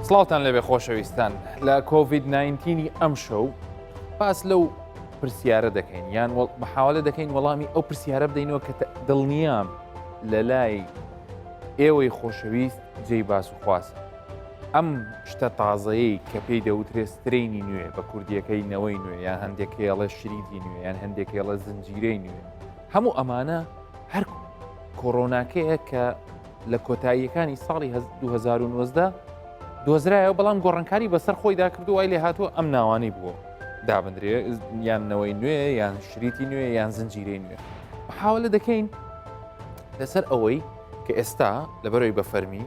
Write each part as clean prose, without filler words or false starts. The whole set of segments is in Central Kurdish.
سڵاوتان لەبێ خۆشەویستان لە کۆVید 19 ئەم شەو باس لەو پرسیارە دەکەین یان محاولە دەکەین وەڵامی ئەو پرسیارە بدەینەوە کە دڵنیام لە لای ئێوەی خۆشەویست جێی باس و خواست ئەم شتە تازەیەی کە پێی دەوترێ strain ی نوێ بە کوردیەکەی نەوەی نوێ یان هەندێک کێڵە شریتی نوێ یان هەندێک کێڵە زنجیرەی نوێ هەموو ئەمانە هەر کۆرۆناکەیە کە لە کۆتاییەکانی ساڵی 2019 دۆزرایەوە بەڵام گۆڕانکاری بەسەر خۆیدا کردو وای لێ هاتووە ئەم ناوانەی بووە دابدرێ یان نەوەی نوێ یان شریتی نوێ یان زنجیرەی نوێ حاولە دەکەین لەسەر ئەوەی کە ئێستا لەبەرەوەی بە فەرمی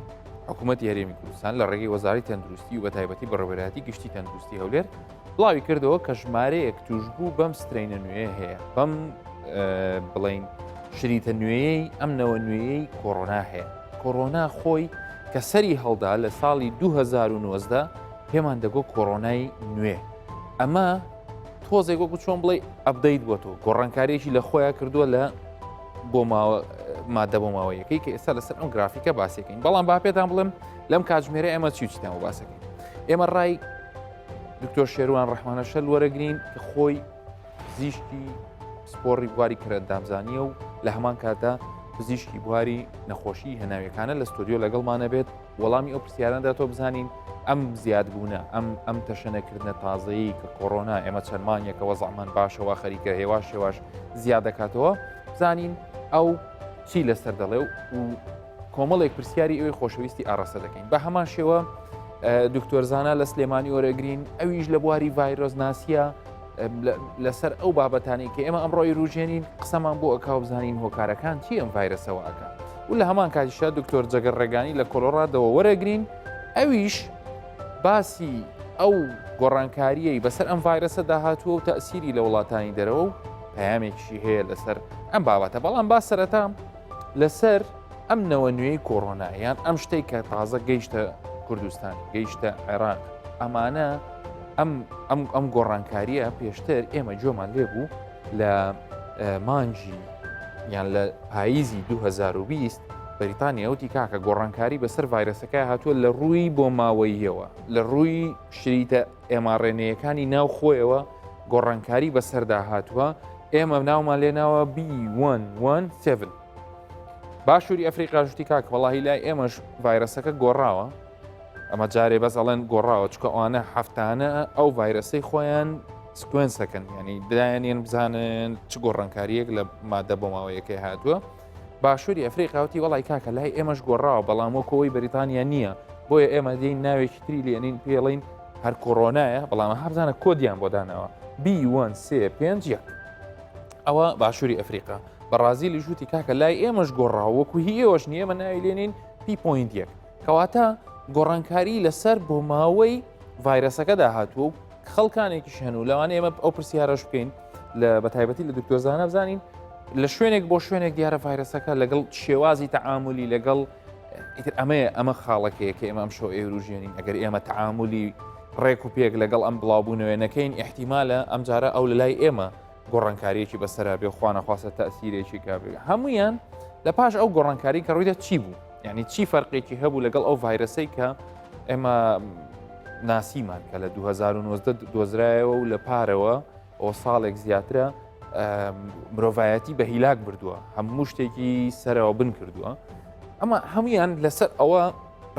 حکوومەتی هەرێمی کوردستان لە ڕێگەی وەزاری تەندروستی و بە تایبەتی بەڕێوەبەرایەتی گشتی تەندروستی هەولێر بڵاوی کردەوە کە ژمارەیەک توشبوو بەم strain ە نوێ هەیە بەم بڵین شریتە نوێیەی ئەم نەوە نوێیەی کۆرۆنا هەیە کۆرۆنا خۆی کە سەری هەڵدا لە ساڵی 2019 پێمان دەگۆ کۆرۆنای نوێ ئەمە تۆزێک وەکو چۆن بڵێ update بۆ تۆ گۆڕانکاریەکی لە خۆیان کردووە لە بۆ ماوە مادە بۆ ماوەیەکەی کە ئێستا لەسەر ئەم گرافیکە باسیەکەین بەڵام با پێتان بڵێم لەم کاتژمێرە ئێمە چی چیتان بۆ باسەکەین ئێمە ڕای دکتۆر شێروان ڕەحمانە شەل وەرەگرین کە خۆی پزیشکی پسپۆڕی بواری کەرەندامزانیە و لە هەمان کاتدا پزیشکی بواری نەخۆشی هەناویەکانە لە ستۆدیۆ لەگەڵمانە بێت وەڵامی ئەو پرسیاران داتەوە بزانین ئەم زیادبوونە ئەم ئەم تەشەنەکردنە تازەیە کە کۆرۆنا ئێمە چەند مانگێکە وەزعمان باشەوە خەریکە هێواش هێواش زیاد دەکاتەوە بزانین ئەو چی لەسەر دەڵێ و کۆمەڵێک پرسیاری ئەوی خۆشەویستی ئاراستە دەکەین بە هەمان شێوە دکتۆر زانا لە سلێمانی وەرەگرین ئەویش لە بواری ڤایرۆس ناسیە لەسەر ئەو بابەتانی کە ئێمە ئەمڕۆی ڕوژێنین قسەمان بۆ ئەکا و بزانین هۆکارەکان چی ئەم ڤایرەسەوە ئەکا و لە هەمان کاتیشا دکتۆر جەگەر ڕێگانی لە کۆلۆڕادەوە وەرەگرین ئەویش باسی ئەو گۆڕانکاریەی بەسەر ئەم ڤایرەسە داهاتووە و تەسیری لە وڵاتانی دەرەوە و پەیامێکیشی هەیە لەسەر ئەم بابەتە بەڵام با سەرەتا لەسەر ئەم نەوە نوێی کۆرۆنا یان ئەم شتێک کە تازە گەیشتە کوردستان گەیشتە عێراق ئەمانە ئەم ئەم ئەم گۆڕانکاریە پێشتر ئێمە گوێمان لێ بوو لە مانگی یان لە پاییزی 2020 بەریتانیا وتی کاکە گۆڕانکاری بەسەر ڤایرەسەکە هاتووە لە ڕووی بۆ ماوەییەوە لە ڕووی شریتە mRNA یەکانی ناو خۆیەوە گۆڕانکاری بەسەردا هاتووە ئێمە ناومان لێناوە B117 باشووری ئەفریقا ژوتی کاک وەڵاهی لای ئێمەش ڤایرەسەکە گۆڕاوە ئەمە جارێ بەس ئەڵێن گۆڕاوە چکە ئەوانە هەفتانە ئەو ڤایرەسەی خۆیان sequence ەکەن ینی دایانێن بزانن چ گۆڕانکاریەک لە مادە بۆ ماوەیەکەی هاتووە باشووری ئەفریقاوتی وەڵی کاکە لای ئێمەش گۆڕاوە بەڵام وەکەوەی بەریتانیا نییە بۆیە ئێمە دێین ناوێکی تری لێنین پێڵین هەر کۆرۆنایە بەڵام هەبزانە کۆدیان بۆ داناوە B1 سێ پێنج یەک ئەوە باشووری ئەفریقا بەڕازیلی ژووتی کاکە لای ئێمەش گۆڕاوە وەکو هی ئێوەش نییە ئێمە ناوی لێنین P point یەک کەواتە گۆڕانکاری لەسەر بۆ ماوەی ڤایرەسەکەدا هاتووە و خەڵکانێکیش هەن و لەوانەیە ئێمە ئەو پرسیارەش بکەین لە بەتایبەتی لە دکتۆر زانا بزانین لە شوێنێک بۆ شوێنێک دیارە ڤایرەسەکە لەگەڵ شێوازی تەعاملی لەگەڵ ئیتر ئەمەیە ئەمە خاڵەکەیە کە ئێمە ئەم شەو ئێروژێنین ئەگەر ئێمە تەعاملی ڕێک و پێک لەگەڵ ئەم بڵاوبوونەوەی نەکەین احتیمالە ئەم جارە ئەو لە لای ئێمە گۆڕانکاریەکی بەسەرا بێ خوانەخواستە تەسیرێکی کابێ هەمویان لە پاش ئەو گۆڕانکاری کە ڕوویدا چی بوو یعنی چی فەرقێکی هەبوو لەگەڵ ئەو ڤایرەسەی کە ئێمە ناسیمان کە لە 2019 دۆزرایەوە و لە پارەوە ئەو ساڵێک زیاترە مرۆڤایەتی بە هیلاک بردووە هەموو شتێکی سەرەوە بن کردووە ئەمە هەمویان لەسەر ئەوە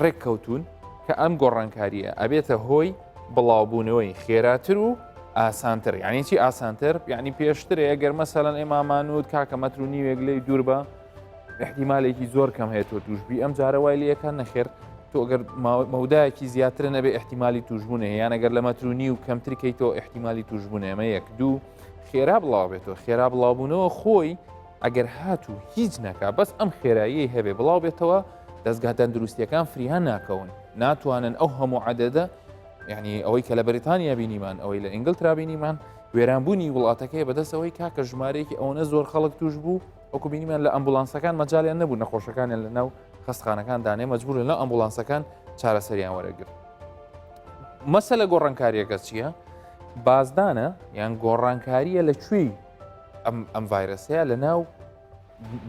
ڕێک کەوتون کە ئەم گۆڕانکاریە ئەبێتە هۆی بڵاوبوونەوەی خێراتر و ئاسانتر یعنی چی ئاسانتر یعنی پێشترێ گەر مەسەلەن ئێمامانوت کاکە مەتر و نیوێک لی دوور بە احتیمالێکی زۆر کەم هەیە تۆ توشببی ئەم جارە وای لەکە نەخێر تۆ ئەگەر مەودایەکی زیاتر نەبێ احتیمالی توشببوون هەیە یان ئەگەر لە مەتر و نیو کەمتر کەیتەوە احتیمالی توشببوون ئەمە یەک دوو خێرا بڵاو بێتەوە خێرا بڵاوبوونەوە خۆی ئەگەر هاتوو هیچ نەکا بەس ئەم خێراییەی هەبێ بڵاو بێتەوە دەستگا تەندروستیەکان فریا ناکەون ناتوانن ئەو هەموو عدەدە یعنی ئەوەی کە لە بەریتانیا بینیمان ئەوەی لە ئینگلترا بینیمان وێرانبوونی وڵاتەکەی بەدەستەوەی کاکە ژمارەیەکی ئەوەنە زۆر خەڵک توش بوو وەکو بینیمان لە ئەمبولانسەکان مەجالیان نەبوو نەخۆشەکانیان لە ناو خەستخانەکان دانێ مەجبور لە ئەمبولانسەکان چارەسەریان وەرەگرت مەسەلە گۆڕانکاریەکە چییە؟ بازدانە یان گۆڕانکاریە لە کوێی ئەم ئەم ڤایرەسەیە لە ناو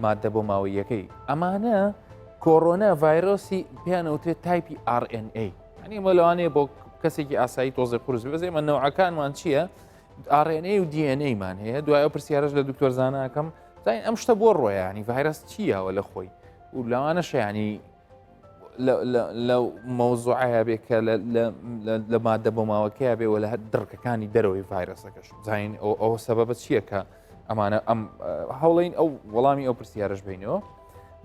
مادە بۆ ماوەیەکەی ئەمانە کۆرۆنا ڤایرۆسی پێیانەوترێت تایپی RNA. ینی ئەمە لەوانەیە بۆ کەسێکی ئاسایی تۆزێ قورس بێ ئێمە نەوعەکانمان چییە؟ RNA و DNA مان هەیە دوای ئەو پرسیارش لە دکتۆر زاناکەم زانین ئەم شتە بۆ ڕۆیانی ڤایرەس چییەوە لە خۆی و لەوانەشە ینی لە مەوزوعەیە بێ کە لە مادە بۆ ماوەکەی بێ و لە هەر دڕکەکانی دەرەوەی ڤایرەسەکەش زانین ئەو سەبەبە چییە کە ئەمانە ئەم هەوڵین ئەو وەڵامی ئەو پرسیارش بینەوە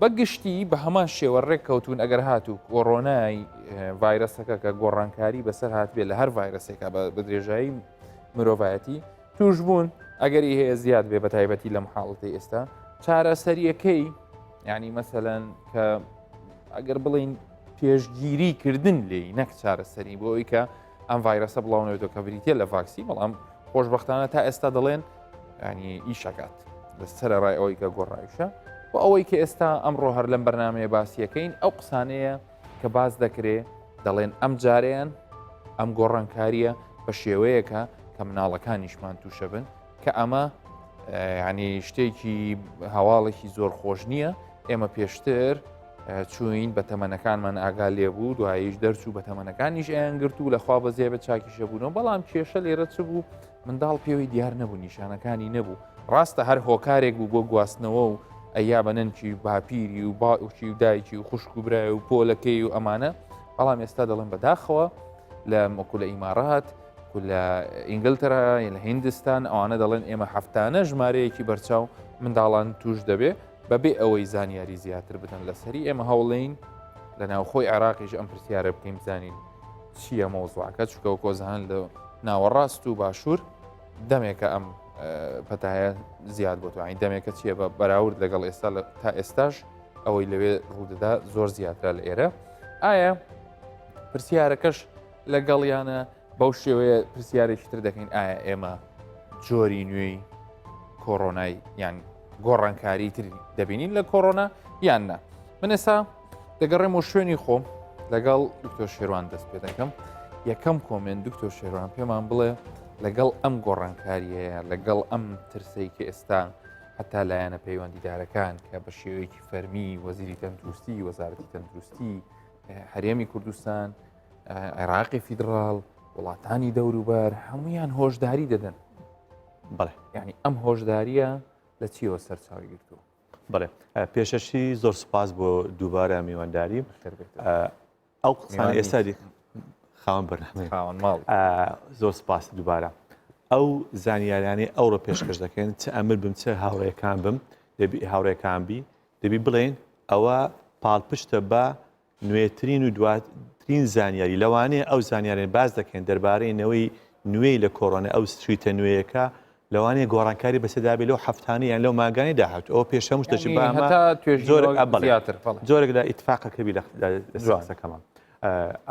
بە گشتی بە هەمان شێوە ڕێککەوتون ئەگەر هاتوو کۆرۆنای ڤایرەسەکە کە گۆڕانکاری بەسەر هاتبێ لە هەر ڤایرەسێکە بە درێژایی مرۆڤایەتی توشبوون ئەگەری هەیە زیاد بێ بە تایبەتی لەم حاڵەتی ئێستا چارەسەریەکەی یعنی مەسەلەن کە ئەگەر بڵین پێشگیری کردن لێی نەک چارەسەری بۆ ئەوی کە ئەم ڤایرەسە بڵاونەوێتەوە کە بریتە لە ڤاکسی بەڵام خۆشببختانە تا ئێستا دەڵێن ینی ئیشەکات لە سەر ڕای ئەوەی کە گۆڕایشە و ئەوەی کە ئێستا ئەمڕۆ هەر لەم بەرنمەیە باسیەکەین ئەو قسانەیە کە باس دەکرێ دەڵێن ئەم جارەیان ئەم گۆڕانکاریە بە شێوەیەکە کە مناڵەکانیشمان تووشە بن کە ئەمە ینی شتێکی هەواڵێکی زۆر خۆش نییە ئێمە پێشتر چوین بە تەمەنەکانمان ئاگا لێبوو دواییش دەرچوو بە تەمەنەکانیش ئەیان گرت و لەخوا بەزیێ بە چاکیشە بوونەوە بەڵام کێشە لێرە چ بوو منداڵ پێوەی دیار نەبوو نیشانەکانی نەبوو ڕاستە هەر هۆکارێک بوو بۆ گواستنەوە و ئەیا بە نەنکی و باپیری و باوکی و دایکی و خوشک و برای و پۆلەکەی و ئەمانە بەڵام ئێستا دەڵێن بەداخەوە لە مەکو لە ئیمارات لە ئینگلتەرا لە هیندستان ئەوانە دەڵێن ئێمە هەفتانە ژمارەیەکی بەرچاو منداڵان توش دەبێ بەبێ ئەوەی زانیاری زیاتر بدەن لەسەری ئێمە هەوڵین لە ناوخۆی عێراقیش ئەم پرسیارە بکەین بزانین چییە مەوزوعەکە چونکە کۆزان لە ناوەڕاست و باشوور دەمێکە ئەم پەتایە زیاد بۆ توانی دەمێکە چییە بە بەراورد لەگەڵ ئێستا تا ئێستاش ئەوەی لەوێ ڕوودەدا زۆر زیاترە لە ئێرە ئایا پرسیارەکەش لەگەڵیانە بەو شێوەیە پرسیارێکی تر دەکەین ئایا ئێمە جۆری نوێی کۆرۆنای یان گۆڕانکاری تر دەبینین لە کۆرۆنا یان نا من ئێستا دەگەڕێم و شوێنی خۆم لەگەڵ دکتۆر شێروان دەست پێ دەکەم یەکەم comment دکتۆر شێروان پێمان بڵێ لەگەڵ ئەم گۆڕانکاریەیە لەگەڵ ئەم ترسەی کە ئێستا هەتا لایەنە پەیوەندیدارەکان کە بە شێوەیەکی فەرمی وەزیری تەندروستی وەزارەتی تەندروستی هەرێمی کوردستان عێراقی فیدراڵ وڵاتانی دەوروبەر هەمویان هۆشداری دەدەن بەڵێ یعنی ئەم هۆشداریە لە چیەوە سەرچاوی گرتووە بەڵێ پێشەشی زۆر سپاس بۆ دووبارە میوانداری ئەو قسانە ئێستا خاوەن بەرنامەیە خاوەن ماڵ زۆر سپاس دووبارە ئەو زانیاریانەی ئەوڕۆ پێشکەش دەکەن چ ئەمر بم چ هاوڕێکان بم دەبی هاوڕێکان بی دەبی بڵێن ئەوە پاڵپشتە بە نوێترین و دواترین زانیاری، لەوانەیە ئەو زانیارانەی باس دەکەین دەربارەی نەوەی نوێی لە کۆرۆنا، ئەو strain ە نوێیەکە لەوانەیە گۆڕانکاری بەسەردا بێت لەو هەفتانە یان لەو مانگانەی داهاتوو. ئەوە پێش هەموو شتێک با ئەمە هەتا توێژینەوە جۆرێک ئە، بەڵێ. زیاتر، بەڵێ. جۆرێک لە ئیتفاقەکە بی لە لەسەر جوان. قسەکەمان.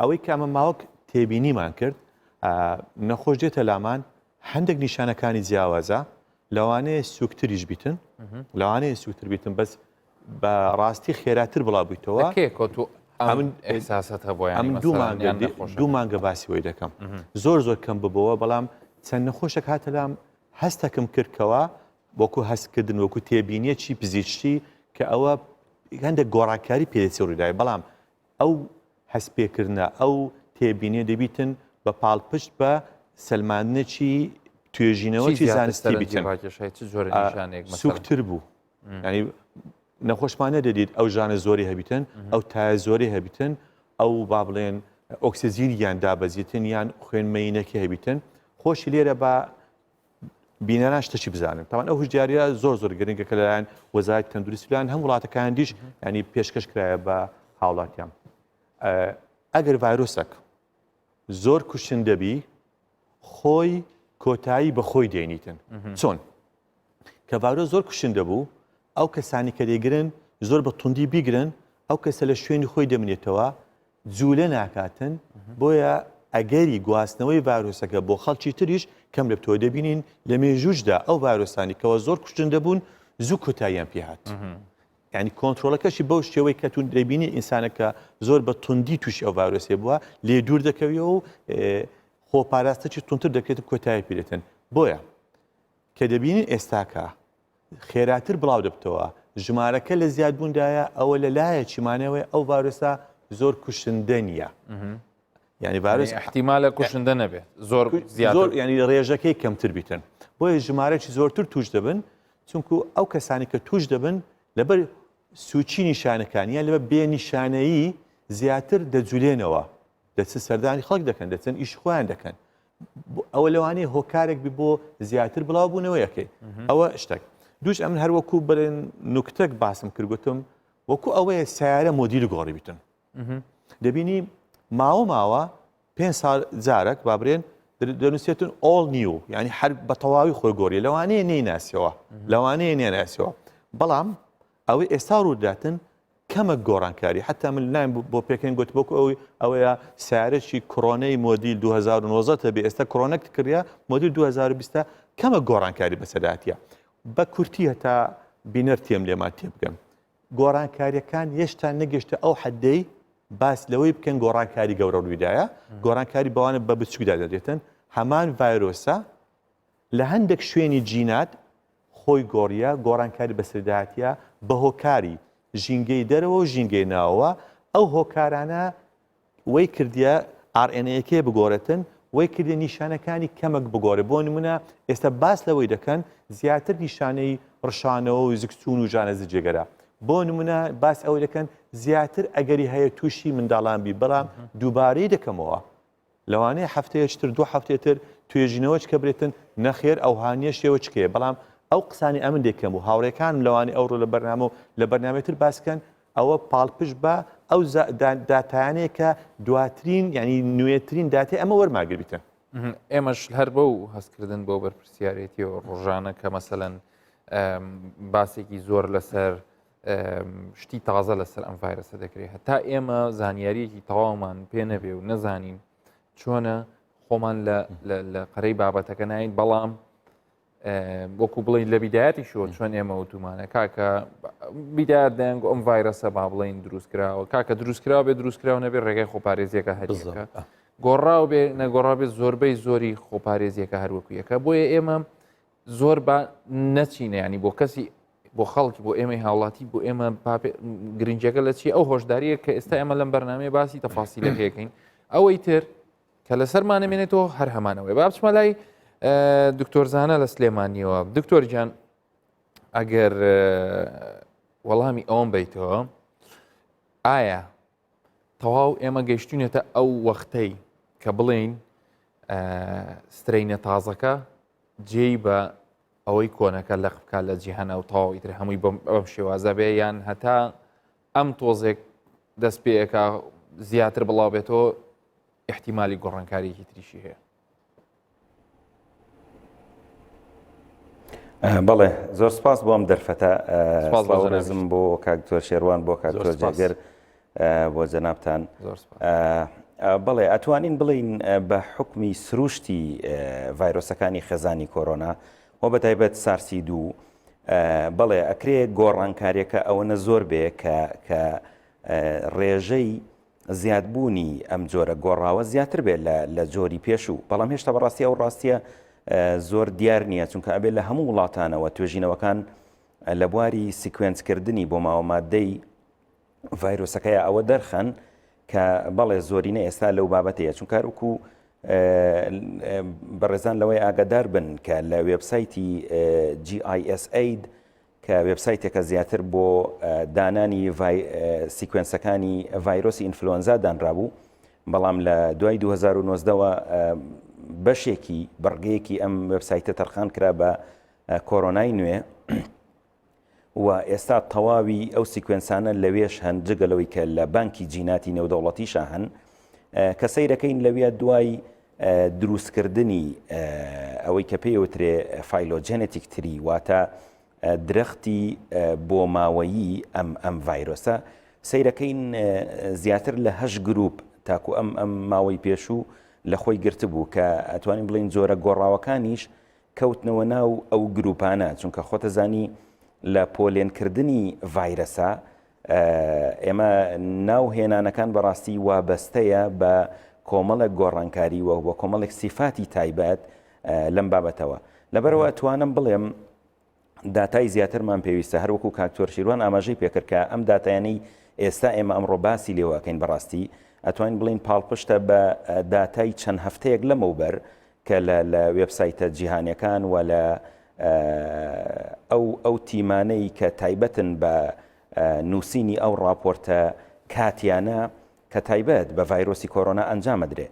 ئەوەی کە ئەمە ماوەک تێبینیمان کرد، نەخۆش دێتە لامان هەندێک نیشانەکانی جیاوازە، لەوانەیە سووکتریش بیتن، لەوانەیە سووکتر بیتن بەس بە ڕاستی خێراتر بڵاو بوویتەوە. لە کێ کۆ تۆ ئەم ئیحساسەت هەبووە یانی ئەمن دوو مانگە دوو مانگە باسی وەی دەکەم زۆر زۆر کەم ببەوە بەڵام چەند نەخۆشێک هاتە لام هەستەکم کردکەوە وەکو هەستکردن وەکو تێبینیەکی پزیشکی کە ئەوە هەندێک گۆڕانکاری پێدەچی ڕوودای بەڵام ئەو هەستپێکردنە ئەو تێبینیە دەبیتن بە پاڵپشت بە سەلماندنێکی توێژینەوەکی زانستی بیتن سوکتر بوو ینی نەخۆشمان نەدەدیت ئەو ژانە زۆری هەبیتن ئەو تایە زۆری هەبیتن ئەو با بڵێن ئۆکسجینیان دابەزیتن یان خوێنمەینەکی هەبیتن خۆشی لێرە بە بینەران شتەکی بزانن تاوان ئەو هوشداریە زۆر زۆر گرنگە کە لەلایەن وەزارەتی تەندروستی لایەن هەم وڵاتەکان دیش ینی پێشکەش کرایە بە هاوڵاتیان ئەگەر ڤایرۆسەک زۆر کوشندەبی خۆی کۆتایی بە خۆی دێنیتن چۆن کە ڤایرۆس زۆر کوشندە بوو ئەو کەسانی کە دەیگرن زۆر بە توندی بیگرن ئەو کەسە لە شوێنی خۆی دەمنێتەوە جوولە ناکاتن بۆیە ئەگەری گواستنەوەی ڤایرۆسەکە بۆ خەڵکی تریش کەم دەبتەوە دەبینین لە مێژووشدا ئەو ڤایرۆسانی کەەوە زۆر کوشتن دەبوون زوو کۆتاییان پێهات ینی کۆنترۆڵەکەشی بەو شێوەی کە تون دەبینی ئینسانەکە زۆر بە توندی تووشی ئەو ڤایرۆسێ بووە لێ دوور دەکەویەوە و خۆپاراستەکی تونتر دەکرێت کۆتایی پێدێتن بۆیە کە دەبینین ئێستاکە خێراتر بڵاو دەبتەوە، ژمارەکە لە زیادبووندایە، ئەوە لە لایەکی مانەوەی ئەو ڤایرۆسە زۆر کوشندە نییە. یعنی ڤایرۆس احتیمالە کوشندە نەبێت زۆر زۆر ینی ڕێژەکەی کەمتر بیتن بۆیە ژمارەی زۆرتر توش دەبن چونکو ئەو کەسانی کە توش دەبن لەبەر سوچی نیشانەکان یان لەبەر بێ نیشانەیی زیاتر دەجولێنەوە دەچن سەردانی خەڵک دەکەن دەچن ئیش خۆیان دەکەن ئەوە لەوانەیە هۆکارێک بی بۆ زیاتر بڵاو بوونەوەیەکەی ئەوە شتێک دووش ئەمن هەروەکو بڵێن نوکتەک باسم کردگوتم وەکو ئەوەیە سیارە مۆدیل گۆڕی بیتن دەبینی ماوە ماوە پێ سال جارێک بابرێن دەنووسێتن all new ینی هەر بە تەواوی خۆی گۆری لەوانەیە نەی ناسیەوە لەوانەیە نێناسیەوە بەڵام ئەوەی ئێستا ڕووداتن کەمە گۆڕانکاری حتا من نایم بۆ پێکەن گوت بۆک ئەوی ئەوەیە سیارەی کرۆنەی مۆدیل 2019 تەبێ ئێستا کرۆنەک کردیا مۆدیل 2020 کەمە گۆڕانکاری بەسەداتە بە کورتی هەتا بینەر تێم لێمان تێبگەن گۆڕانکاریەکان هێشتا نەگەشتە ئەو حەدەی باس لەوەی بکەن گۆڕانکاری گەورە ڕوویدایە گۆڕانکاری بەوانە بە بچووکدا دەدرێتن هەمان ڤایرۆسە لە هەندێک شوێنی جینات خۆی گۆڕیە گۆڕانکاری بەسەرداتە بە هۆکاری ژینگەی دەرەوە و ژینگەی ناوەوە ئەو هۆکارانە وەی کردیە RNA یەکەی بگۆرێتن وەی کردیە نیشانەکانی کەمەک بگۆرێ بۆ نمونە ئێستا باس لەوەی دەکەن زیاتر نیشانەی ڕشانەوە و زگچوون و ژانە جێگەرە بۆ نمونە باس ئەوەی دەکەن زیاتر ئەگەری هەیە تووشی منداڵان بی بەڵام دووبارەی دەکەمەوە لەوانەیە هەفتەیەک تر دوو هەفتەی تر توێژینەوەچ کە برێتن نەخێر ئەوهانیە شێوە چکەیە بەڵام ئەو قسانی ئەمن دەکەم و هاوڕێکانم لەوانی ئەوڕۆ لە بەرنامە و لە بەرنامەی تر باسکەن ئەوە پاڵپشت بە ئەو داتایانەیە کە دواترین یعنی نوێترین داتای ئەمە وەرماگربیتن. ئێمەش هەر بەو هەستکردن بۆ بەرپرسیارێتی و ڕۆژانە کە مەسەەن باسێکی زۆر لەسەر شتی تازە لەسەر ئەم ڤایرەسە دەکرێت هەتا ئێمە زانیاریەکی تەواومان پێ نەبێ و نەزانین چۆنە خۆمان لە قەرەی بابەتەکە ناین بەڵام وەکو بڵین لە بیدایەتیشەوە چۆن ئێمە وتومانە کاکە بیدایەت دەیانگو ئەم ڤایرەسە با بڵین دروستکراوە کاکە دروستکراوە بێ دروستکراوە نەبێ ڕێگای خۆپارێزیەکە هەریەکە گۆڕاو بێ نەگۆڕا بێ زۆربەی زۆری خۆپارێزیەکە هەروەکو یەکە بۆیە ئێمە زۆر با نەچینە ینی بۆ کەسی بۆ خەڵکی بۆ ئێمەی هاوڵاتی بۆ ئێمە گرنگەکە لە چی ئەو هۆشداریە کە ئێستا ئێمە لەم بەرنمەیە باسی تەفاسیلەکەیەکەین ئەوەی تر کە لەسەرمان نەمێنێتەوە هەر هەمانەوەی با بچمە لای دکتۆر زانە لە سلێمانیەوە دکتۆر گیان ئەگەر وەڵامی ئەوم بیتەوە ئایا تەواو ئێمە گەیشتونێتە ئەو وەختەی کە بڵین سترینە تازەکە جێی بە ئەوەی کۆنەکە لەق بکات لە جیهانە و تەواو ئیتر هەمووی بەم شێوازە بێ یان هەتا ئەم تۆزێک دەست پێەکە زیاتر بڵاو بێتەوە احتیممالی گۆڕانکاریەکی تریشی هەیە. بەڵێ زۆر سپاس بۆ ئەم دەرفەتە سپاس بۆ کاک دکتۆر شێروان بۆ کاک دکتۆر جێگر بۆ جەنابتان بەڵێ ئەتوانین بڵین بە حکمی سروشتی ڤایرۆسەکانی خێزانی کۆرۆنا و بە تایبەت سارسی دوو بەڵێ ئەکرێ گۆڕانکاریەکە ئەوەنە زۆر بێ کە کە ڕێژەی زیادبوونی ئەم جۆرە گۆڕاوە زیاتر بێت لە جۆری پێشوو، بەڵام هێشتا بەڕاستی ئەو ڕاستیە زۆر دیار نییە، چونکە ئەبێت لە هەموو وڵاتانەوە توێژینەوەکان لە بواری sequence کردنی بۆ ماوە مادەی ڤایرۆسەکەی ئەوە دەرخەن کە بەڵێ زۆرینە ئێستا لەو بابەتەیە چونکە هەروکو بەڕێزان لەوەی ئاگادار بن کە لە وێبسایتی GISAID کە وێبسایتێکە زیاتر بۆ دانانی sequence ەکانی ڤایرۆسی ئینفلۆنزا دانرابوو، بەڵام لە دوای 2019ەوە بەشێکی بڕگەیەکی ئەم وێبسایتە تەرخان کرا بە کۆرۆنای نوێ و ئێستا تەواوی ئەو sequence انە لەوێش هەن جگە لەوەی کە لە بانکی جیناتی نێودەوڵەتیشا هەن کە سەیرەکەین لەویە دوای دروستکردنی ئەوەی کە پێی وترێ phylogenetic tree واتە درەختی بۆماوەیی ئەم ئەم ڤایرۆسە سەیرەکەین زیاتر لە هەش گروپ تاکو ئەم ئەم ماوەی پێشوو لە خۆی گرتبوو کە ئەتوانین بڵین جۆرە گۆڕاوەکانیش کەوتنەوە ناو ئەو گروپانە چونکە خۆتەزانی لە پۆلێنکردنی ڤایرەسە ئێمە ناو هێنانەکان بەڕاستی وابەستەیە بە کۆمەڵێک گۆڕانکاری وە بە کۆمەڵێک سیفاتی تایبەت لەم بابەتەوە لەبەرەوە توانم بڵێم داتای زیاترمان پێویستە هەروەکو کاک دکتۆر شیروان ئاماژەی پێکرد کە ئەم داتایانەی ئێستا ئێمە ئەمڕۆ باسی لێوەکەین بەڕاستی. ئەتوانین بڵین پاڵپشتە بە داتای چەند هەفتەیەک لەمەوبەر کە لە لە وێبسایتە جیهانیەکان و لە ئەو ئەو تیمانەی کە تایبەتن بە نووسینی ئەو ڕاپۆرتە کاتیانە کە تایبەت بە ڤایرۆسی کۆرۆنا ئەنجام ئەدرێ.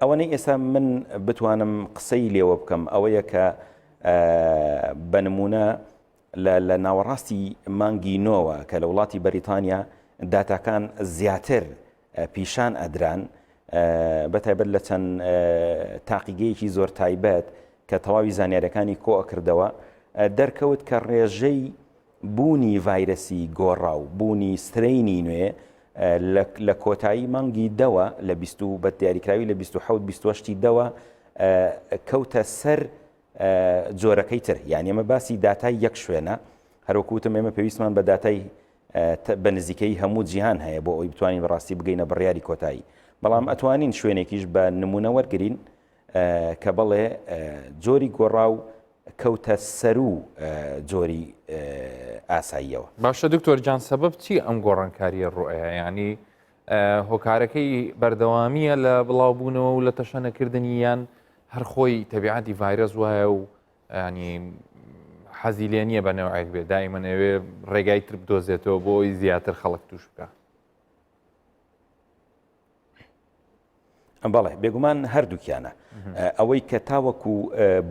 ئەوەنەی ئێستا من بتوانم قسەی لێوە بکەم ئەوەیە کە بە نمونە لە ناوەڕاستی مانگی نۆوە کە لە وڵاتی بەریتانیا داتاکان زیاتر پیشان ئەدران بە تایبەت لە چەند تاقیگەیەکی زۆر تایبەت کە تەواوی زانیارەکانی کۆ ئەکردەوە دەرکەوت کە ڕێژەی بوونی ڤایرەسی گۆڕاو، بوونی strain ی نوێ لە کۆتایی مانگی دەوە لە 20 بە دیاریکراوی لە 27 28 دەوە کەوتە سەر جۆرەکەی تر یان ئێمە باسی داتای یەک شوێنە هەروەکو وتم ئێمە پێویستمان بە داتای بە نزیکەی هەموو جیهان هەیە بۆ ئەوی بتوانین بەڕاستی بگەینە بڕیاری کۆتایی بەڵام ئەتوانین شوێنێکیش بە نمونە وەرگین کە بەڵێ جۆری گۆڕاو کەوتە سەروو جۆری ئاساییەوە. باشە دکتۆر گیان سەبەب چیە ئەم گۆڕانکاریە ڕوئەیا یانی هۆکارەکەی بەردەوامیە لە بڵاوبوونەوە و لە تەشەنەکردنی یان هەر خۆی تەبیعەتی ڤایرەس وایە و ینی حەزی لێ نییە بە نەوعێک بێ دائیمەن ئەوێ ڕێگای تر بدۆزێتەوە بۆ ئەوی زیاتر خەڵک توش بکە. بەڵێ بێگومان هەردووکیانە ئەوەی کە تاوەکو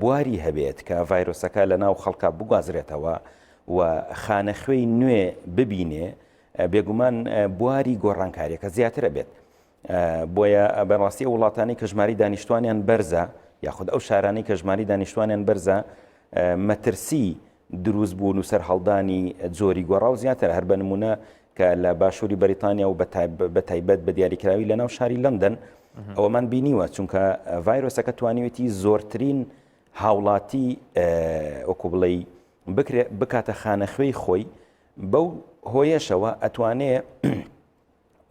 بواری هەبێت کە ڤایرۆسەکە لە ناو خەڵکە بگوازرێتەوە و خانەخوێی نوێ ببینێ بێگومان بواری گۆڕانکاریەکە زیاترە بێت بۆیە بەڕاستی ئەو وڵاتانی کە ژماری دانیشتوانیان بەرزە یاخود ئەو شارانەی کە ژماری دانیشتوانیان بەرزە مەترسی دروست بوون و سەرهەڵدانی جۆری گۆڕاو زیاتر هەر بە نمونە کە لە باشووری بەریتانیا و بە تایبەت بە دیاریکراوی لە ناو شاری لەندەن ئەوەمان بینیوە چونکە ڤایرۆسەکە توانیوێتی زۆرترین هاوڵاتی وەکو بڵێ بکرێ بکاتە خانەخوێی خۆی بەو هۆیەشەوە ئەتوانێ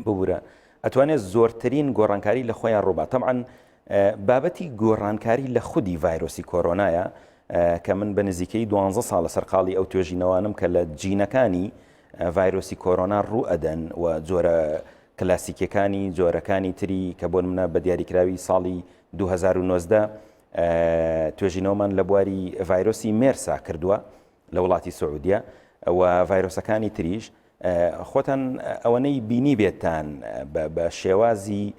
ببورە ئەتوانێت زۆرترین گۆڕانکاری لە خۆیان ڕووبا تەبعەن بابەتی گۆڕانکاری لە خودی ڤایرۆسی کۆرۆنایە کە من بە نزیکەی دوانزە ساڵە سەرقاڵی ئەو توێژینەوانم کە لە جینەکانی ڤایرۆسی کۆرۆنا ڕوو ئەدەن و جۆرە کلاسیکەکانی جۆرەکانی تری کە بۆ منە بە دیاریکراوی ساڵی 2019 توێژینەوەمان لە بواری ڤایرۆسی مێرسا کردووە لە وڵاتی سعودیە و ڤایرۆسەکانی تریش خۆتان ئەوەنەی بینیبێتان بە شێوازی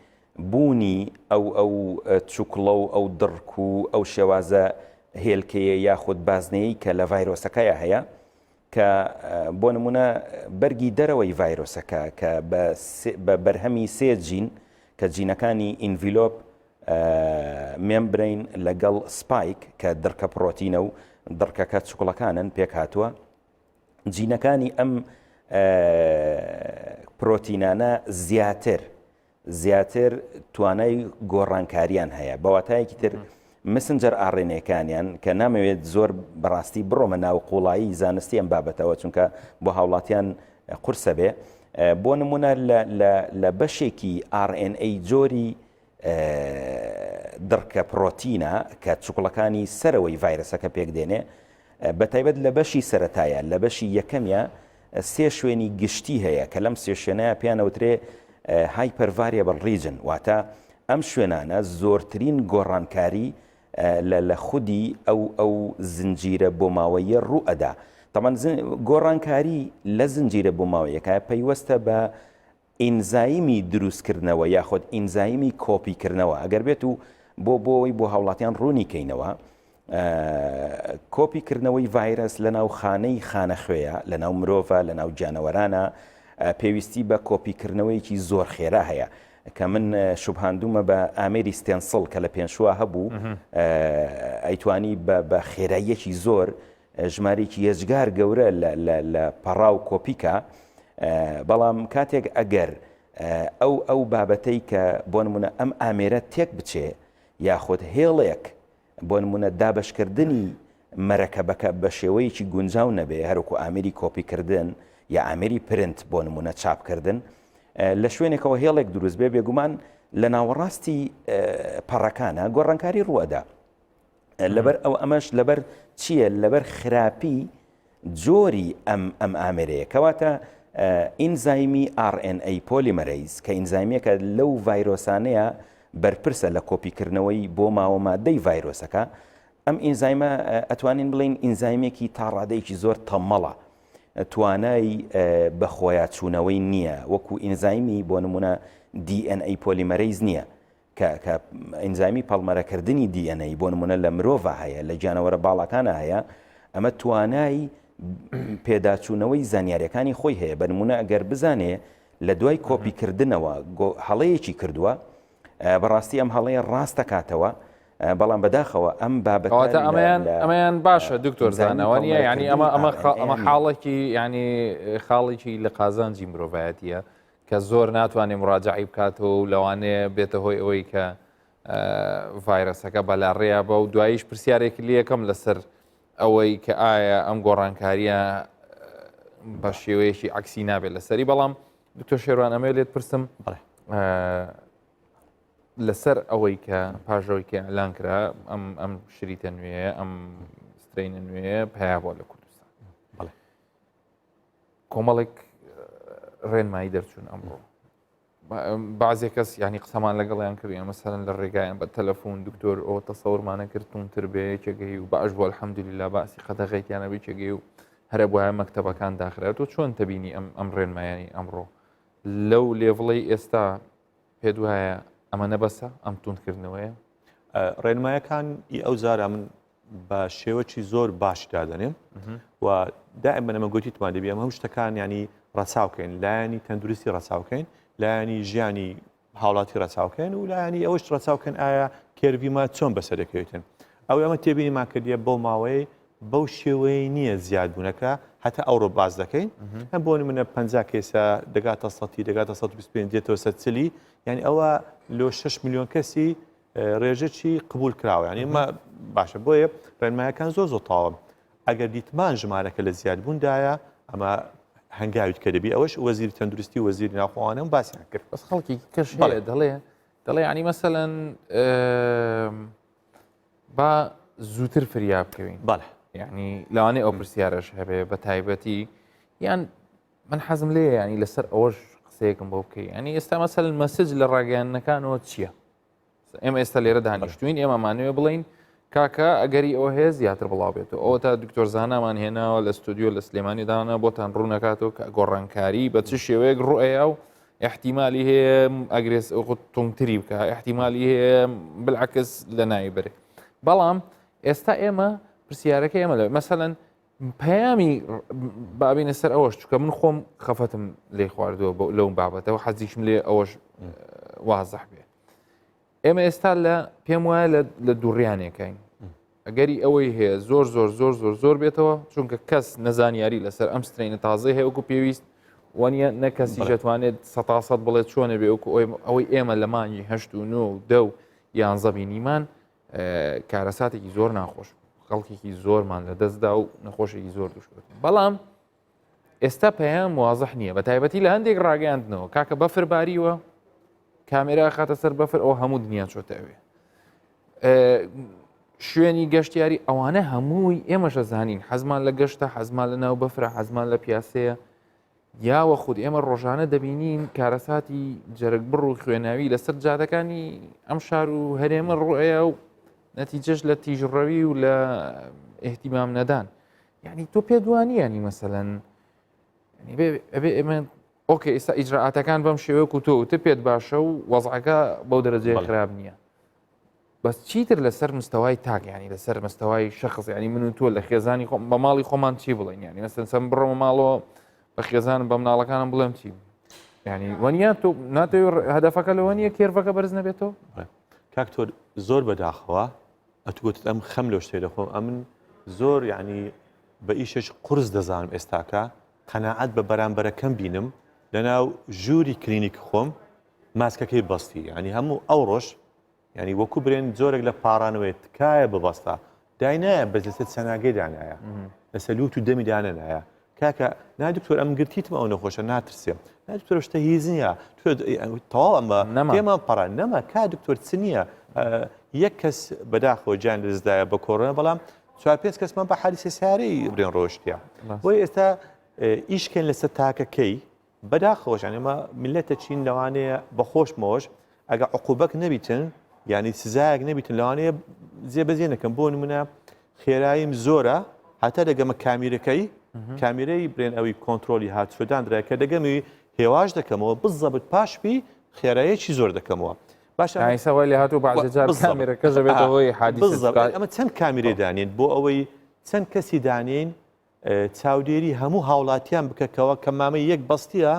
بوونی ئەو ئەو چوکڵە و ئەو دڕک و ئەو شێوازە هێلکەیە یاخود بازنەیە کە لە ڤایرۆسەکەیە هەیە کە بۆ نمونە بەرگی دەرەوەی ڤایرۆسەکە کە بە بەرهەمی سێ جین کە جینەکانی envelope membrane لەگەڵ spike کە دڕکە پڕۆتینە و دڕکەکە چوکڵەکانن پێکهاتووە جینەکانی ئەم پرۆتینانە زیاتر زیاتر توانای گۆڕانکاریان هەیە بە واتایەکی تر messenger RNA کانیان کە نامەوێت زۆر بەڕاستی بڕۆمە ناو قوڵایی زانستی ئەم بابەتەوە چونکە بۆ هاوڵاتیان قورسە بێ بۆ نمونە لە بەشێکی RNA جۆری دڕکە پڕۆتینە کە چوکڵەکانی سەرەوەی ڤایرەسەکە پێک دێنێ بە تایبەت لە بەشی سەرەتایە لە بەشی یەکەمیا سێ شوێنی گشتی هەیە کە لەم سێ شوێنەیە پێیان ئەوترێ hypervariable region واتە ئەم شوێنانە زۆرترین گۆڕانکاری لە لە خودی ئەو ئەو زنجیرە بۆماوەیە ڕوو ئەدا تەمان گۆڕانکاری لە زنجیرە بۆماوەیەکە پەیوەستە بە ئینزایمی دروستکردنەوە یاخود ئینزایمی کۆپیکردنەوە ئەگەر بێت و بۆ بۆی بۆ هاوڵاتیان ڕوونی کەینەوە کۆپی کردنەوەی ڤایرەس لە ناو خانەی خانەخوێیە لە ناو مرۆڤە لە ناو گیانەوەرانە پێویستی بە کۆپیکردنەوەیەکی زۆر خێرا هەیە کە من شوبهاندومە بە ئامێری stencil کە لە پێنشوە هەبوو ئەیتوانی بە خێراییەکی زۆر ژمارەیەکی یەجگار گەورە لە پەڕاو کۆپیکا بەڵام کاتێک ئەگەر ئەو ئەو بابەتەی کە بۆ نمونە ئەم ئامێرە تێک بچێ یاخود هێڵێک بۆ نمونە دابشکردنی مەرەکەبەکە بە شێوەیەکی گونجاو نەبێ هەروکو ئامێری کۆپیکردن یا ئامێری پرنت بۆ نمونە چاپکردن لە شوێنێکەوە هێڵێک دروست بێ بێگومان لە ناوەڕاستی پەڕەکانە گۆڕانکاری ڕووەدا لەبەر ئەو ئەمەش لەبەر چییە لەبەر خراپی جۆری ئەم ئەم ئامێرەیە کەواتە. ئینزایمی RNA polymerase کە ئینزایمێکە لەو ڤایرۆسانەیە بەرپرسە لە کۆپیکردنەوەی بۆ ماوە مادەی ڤایرۆسەکە ئەم ئینزایمە ئەتوانین بڵین ئینزایمێکی تا ڕادەیەکی زۆر تەمەڵە توانای بەخۆیاچوونەوەی نییە وەکو ئینزایمی بۆ نمونە DNA polymerase نییە کە کە ئینزایمی پەڵمەرەکردنی DNA بۆ نمونە لە مرۆڤا هەیە لە گیانەوەرە باڵاکانە هەیە ئەمە توانای پێداچوونەوەی زانیاریەکانی خۆی هەیە بە نمونە ئەگەر بزانێ لە دوای کۆپیکردنەوە هەڵەیەکی کردووە بەڕاستی ئەم هەڵەیە ڕاستەکاتەوە بەڵام بەداخەوە ئەم بابەتە ئەمەیان ئەمەیان باشە دکتۆر زانەوە نیە ینی ئەمە ئەمە ئەمە حاڵێکی ینی خاڵێکی لە قازانجی مرۆڤایەتیە کە زۆر ناتوانێت مراجعی بکاتەوە و لەوانەیە بێتە هۆی ئەوەی کە ڤایرەسەکە بەلاڕێیا بە و دواییش پرسیارێک لەکەم لەسەر ئەوەی کە ئایا ئەم گۆڕانکاریە بە شێوەیەکی عکسی نابێت لەسەری بەڵام دکتۆر شێروان ئەمێ لێت پرسم لەسەر ئەوەی کە پاژەوەی کە ئەلان کرا ئەم ئەم شریتە نوێیە ئەم strain ە نوێیە پیا بووە لە کوردستان کۆمەڵێک ڕێنمایی دەرچوون ئەمڕۆ بەعزێ کەس ینی قسەمان لەگەڵیان کردیان مەسەرن لە ڕێگایان بە تەلەفۆن دکتۆر ئەو تەسەورمانە کرد تونتر بێ یەکێگەی و باش بۆ الحەمدلله باسی قەدەغێکیانە بێکێگەی و هەرە بواە مەکتەبەکان داخرا تۆ چۆن تەبینی ئەم ئەم ڕێنمایانی ئەمڕۆ لەو level ەی ئێستا پێت وایە ئەمە نەبەسە ئەم توندکردنەوەیە ڕێنمایەکان ئی ئەو جارە من بە شێوەکی زۆر باش دادەنێم و دائما ئەمە گوتیتمان دەبی ئەمە هەموو شتەکان ینی ڕەچاوکەین لایەنی تەندروستی ڕەچاوکەین لایەنی ژیانی هاوڵاتی ڕەچاوکەین و لایەنی ئەوەش ڕەچاوکەن ئایا curve یما چۆن بەسەر دەکەوێتن ئەو ئەمە تێبینیمان کردیە بەو ماوەیە بەو شێوەیە نییە زیادبوونەکە هەتا ئەوڕۆ باز دەکەین هەم بۆ منە 50 کەیسە دەگاتە سەتی دەگاتە 125 دێتەوە سەر چلی یعنی ئەوە لۆ 6 میلیۆن کەسی ڕێژەکی قبول کراوە یعنی ئمە باشە بۆیە ڕێنمایەکان زۆر زۆر تاوە ئەگەر دیتمان ژمارەکە لە زیادبووندایە ئەمە هەنگاویت کە دەبی ئەوەش وەزیری تەندروستی وەزیری ناوخۆوانم باسیان کرد بەس خەڵکی کەش هەیە دەڵێ دەڵێ ینی مەسەەن با زووتر فریا بکەوین بەڵێ یعنی لەوانەیە ئەو پرسیارەش هەبێ بە تایبەتی یان من حەزم لێ ینی لەسەر ئەوەش قسەیەکم بۆ بکەی ینی ئێستا مەسەل message لە ڕاگەیاندنەکانەوە چییە؟ ئێمە ئێستا لێرە دانیشتوین ئێمە مانەوێ بڵین کاکە ئەگەری ئەوە هەیە زیاتر بڵاو بێتەوە ئەوە تا دکتۆر زانامان هێناوە لە ستودیۆ لە سلێمانی دانا بۆتان ڕوونەکاتەوە کە گۆڕانکاری بە چ شێوەیەک ڕوئەیە و احتیممالی هەیە ئەگرێس تونتری بکە احتیممالی هەیە بالعکس لە ناوی بەرێ بەڵام ئێستا ئێمە پرسیارەکە ئێمە لە مەسەەن پەیامی بابینە سەر ئەوەش چکە من خۆم خەفەتم لێ خواردووە لەو بابەتەوە حەزیشم لێ ئەوەش وازح بێ ئێمە ئێستا لە پێم وایە لە دووڕیانێکین ئەگەری ئەوەی هەیە زۆر زۆر زۆر زۆر زۆر بێتەوە چونکە کەس نەزانیاری لەسەر ئەم strain ە تازەی هەیە وەکو پێویست وانە نە کەسی دەتوانێت سەتاسەد بڵێت چۆنە بێ وەکو ئەوەی ئێمە لە مانگی هەشت و نۆ و دە و یانزە بینیمان کارەساتێکی زۆر ناخۆش خەڵکێکی زۆرمان لە دەستدا و نەخۆشێکی زۆر دوشکرد بەڵام ئێستا پەیام وازح نییە بە تایبەتی لە هەندێک ڕاگەیاندنەوە کاکە بەفر باریوە کامێرا خاتە سەر بەفر ئەو هەموو دنیا چۆتە ئەوێ شوێنی گەشتیاری ئەوانە هەمووی ئێمەشە زانین حەزمان لە گەشتە حەزمان لە ناو بەفرە حەزمان لە پیاسەیە یاوە خود ئێمە ڕۆژانە دەبینین کارەساتی جەرگبڕ و خوێناوی لەسەر جادەکانی ئەم شار و هەرێمە ڕوئەیە و نەتیجەش لە تیژڕەوی و لە احتیمام نەدان یعنی تۆ پێ دوانی ینی مەسەەن ئەبێ ئێمە okay ئێستا ئیجرائاتەکان بەم شێوەیە و تۆ وتت پێت باشە و وەزعەکە بەو دەرەجەیە خراپ نییە بەس چیتر لەسەر مستەوای تاک ینی لەسەر مستەوای شخص ینی من و تۆ لە خێزانی خۆم بە ماڵی خۆمان چی بڵێن ینی مەسەن سەم بڕۆمە ماڵەوە بە خێزانم بە مناڵەکانم بڵێم چی ینی وەنیە تۆ ناتەوێت هەدەفەکە لەوە نییە curve ەکە بەرز نەبێتەوە کاکتۆر زۆر بەداخەوە ئەتو گوتت ئەم خەم لەو شتەی دەخۆم ئەمن زۆر یعنی بە ئیشێک قورس دەزانم ئێستاکە قەناعەت بە بەرامبەرەکەم بینم لەناو ژووری کلینیک خۆم ماسکەکەی بەستی یعنی هەموو ئەو ڕۆژ یعنی وەکو برێن جۆرێک لە پاڕانەوەی تکایە ببەستە داینایە بەس لەسەر چەناگەی دانایە لەسەر لوت و دەمی دانەنایە کاکە نا دکتۆر ئەم گرتیتم ئەو نەخۆشە ناترسێم نا دکتۆر شتە هیچ نییە تەواو ئەمە نەمان پەڕا نەما کا دکتۆر چ نییە یەک کەس بەداخەوە گیان لەدەستدایە بە کۆرۆنا بەڵام چوار پێنج کەسمان بە حادیسە سارەی برێن ڕۆشتە بۆی ئێستا ئیشکەن لەسەر تاکەکەی. بەداخەوەش یانی ئەمە میللەتە چین لەوانەیە بەخۆشمەوەش ئەگە عقوبەک نەبیتن یانی سزایەک نەبیتن لەوانەیە جێبەجێ نەکەم بۆ نمونە خێرایم زۆرە هەتا دەگەمە کامیرەکەی کامیرەی برێن ئەوی کۆنتترۆلی هاتوچۆدانرا کە دەگەمی هێواش دەکەمەوە بزەبت پاشپی خێرایەکی زۆر دەکەمەوە باشە ئایسا وای لێ هاتوو بەعزێ جار کامێرەکەش دەبێتە هۆی حادیسە ئەمە چەند کامیرەی دانێن بۆ ئەوەی چەند کەسی دانێین چاودێری هەموو هاوڵاتیان بکە کەەوە کەمامە یەک بەستیە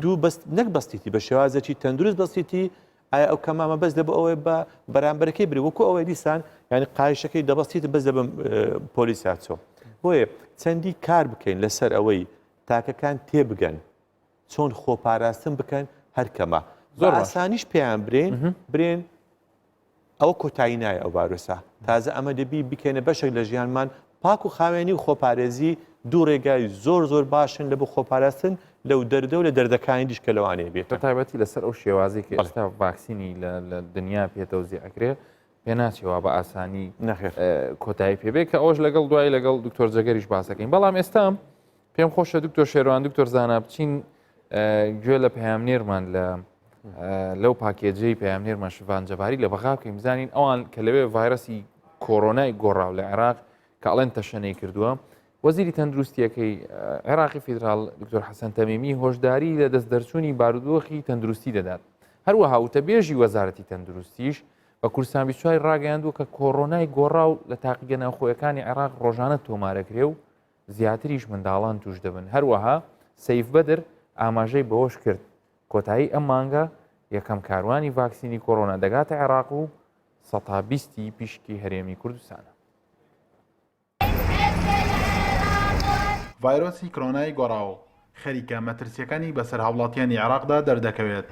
دوو بەست نەک بەستیتی بە شێوازێکی تەندروست بەستیتی ئایا ئەو کەمامە بەس لە بۆ ئەوەی بە بەرامبەرەکەی بری وەکو ئەوەی دیسان ینی قایشەکەی دەبەستیت بەس لە پۆلیس هاتۆ بۆیە چەندی کار بکەین لەسەر ئەوەی تاکەکان تێبگەن چۆن خۆپاراستن بکەن هەر کەمە زۆر ئاسانیش پێیان برێن برێن ئەوە کۆتایی نایە ئەو ڤایرۆسە تازە ئەمە دەبی بکەینە بەشێک لە ژیانمان پاک و خاوێنی و خۆپارێزی دوو ڕێگای زۆر زۆر باشن لە بۆ خۆپاراستن لەو دەردە و لە دەردەکانی دیش کە لەوانەیە بێت بە تایبەتی لەسەر ئەو شێوازی کە ئێستا ڤاکسینی لە دنیا پێتەوزی ئەکرێ پێ ناچێەوە بە ئاسانی نەخێر کۆتایی پێبێ کە ئەوش لەگەڵ دوای لەگەڵ دکتۆر جەگەریش باسەکەین بەڵام ئێستا پێم خۆشە دکتۆر شێروان دکتۆر زانا بچین گوێ لە پەیامنێرمان لە لەو پاکێجەی پەیامنێرمان شڤان جەباری لە بەغا بکەین بزانین ئەوان کە لەوێ ڤایرەسی کۆرۆنای گۆڕاو لە عێراق کە ئەڵێن تەشەنەی کردووە وەزیری تەندروستیەکەی عێراقی فیدرال دکتۆر حەسەن تەمیمی هۆشداری لە دەست دەرچوونی بارودۆخی تەندروستی دەدات هەروەها وتەبێژی وەزارەتی تەندروستیش بە کوردستان 24 ڕاگەیاندووە کە کۆرۆنای گۆڕاو لە تاقیگە ناوخۆیەکانی عێراق ڕۆژانە تۆمارەکرێ و زیاتریش منداڵان توش دەبن. هەروەها سەیف بەدر ئاماژەی بەوەش کرد، کۆتایی ئەم مانگە یەکەم کاروانی ڤاکسینی کۆرۆنا دەگاتە عێراق و سەتا بیستی پیشکی هەرێمی کوردستانە. ڤایرۆسی کرۆنای گۆڕاو خەریکە مەترسییەکانی بەسەر هاوڵاتیانی عێراقدا دەردەکەوێت،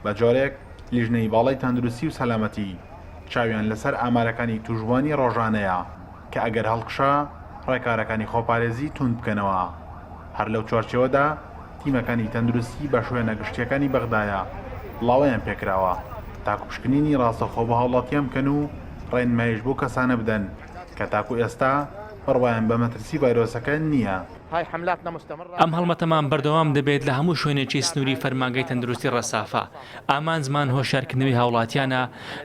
بە جۆرێک لیژنەی باڵای تەندروستی و سەلامەتی چاویان لەسەر ئامارەکانی تووشبووانی ڕۆژانەیە کە ئەگەر هەڵکشا ڕێکارەکانی خۆپارێزی تووند بکەنەوە. هەر لەو چوارچێوەدا تیمەکانی تەندروستی بە شوێنە گشتییەکانی بەغدایە بڵاوەیان پێکراوە تاکو پشکنینی ڕاستەوخۆ بۆ هاوڵاتیان بکەن و ڕێنماییش بەو کەسانە بدەن کە تاکو ئێستا بڕوایان بە مەترسی ڤایرۆسەکە نییە. ئەم هەڵمەتەمان بەردەوام دەبێت لە هەموو شوێنێکی سنووری فەرمانگەی تەندروستی ڕەسافە، ئامانجمان هۆشیارکردنەوەی هاوڵاتیانە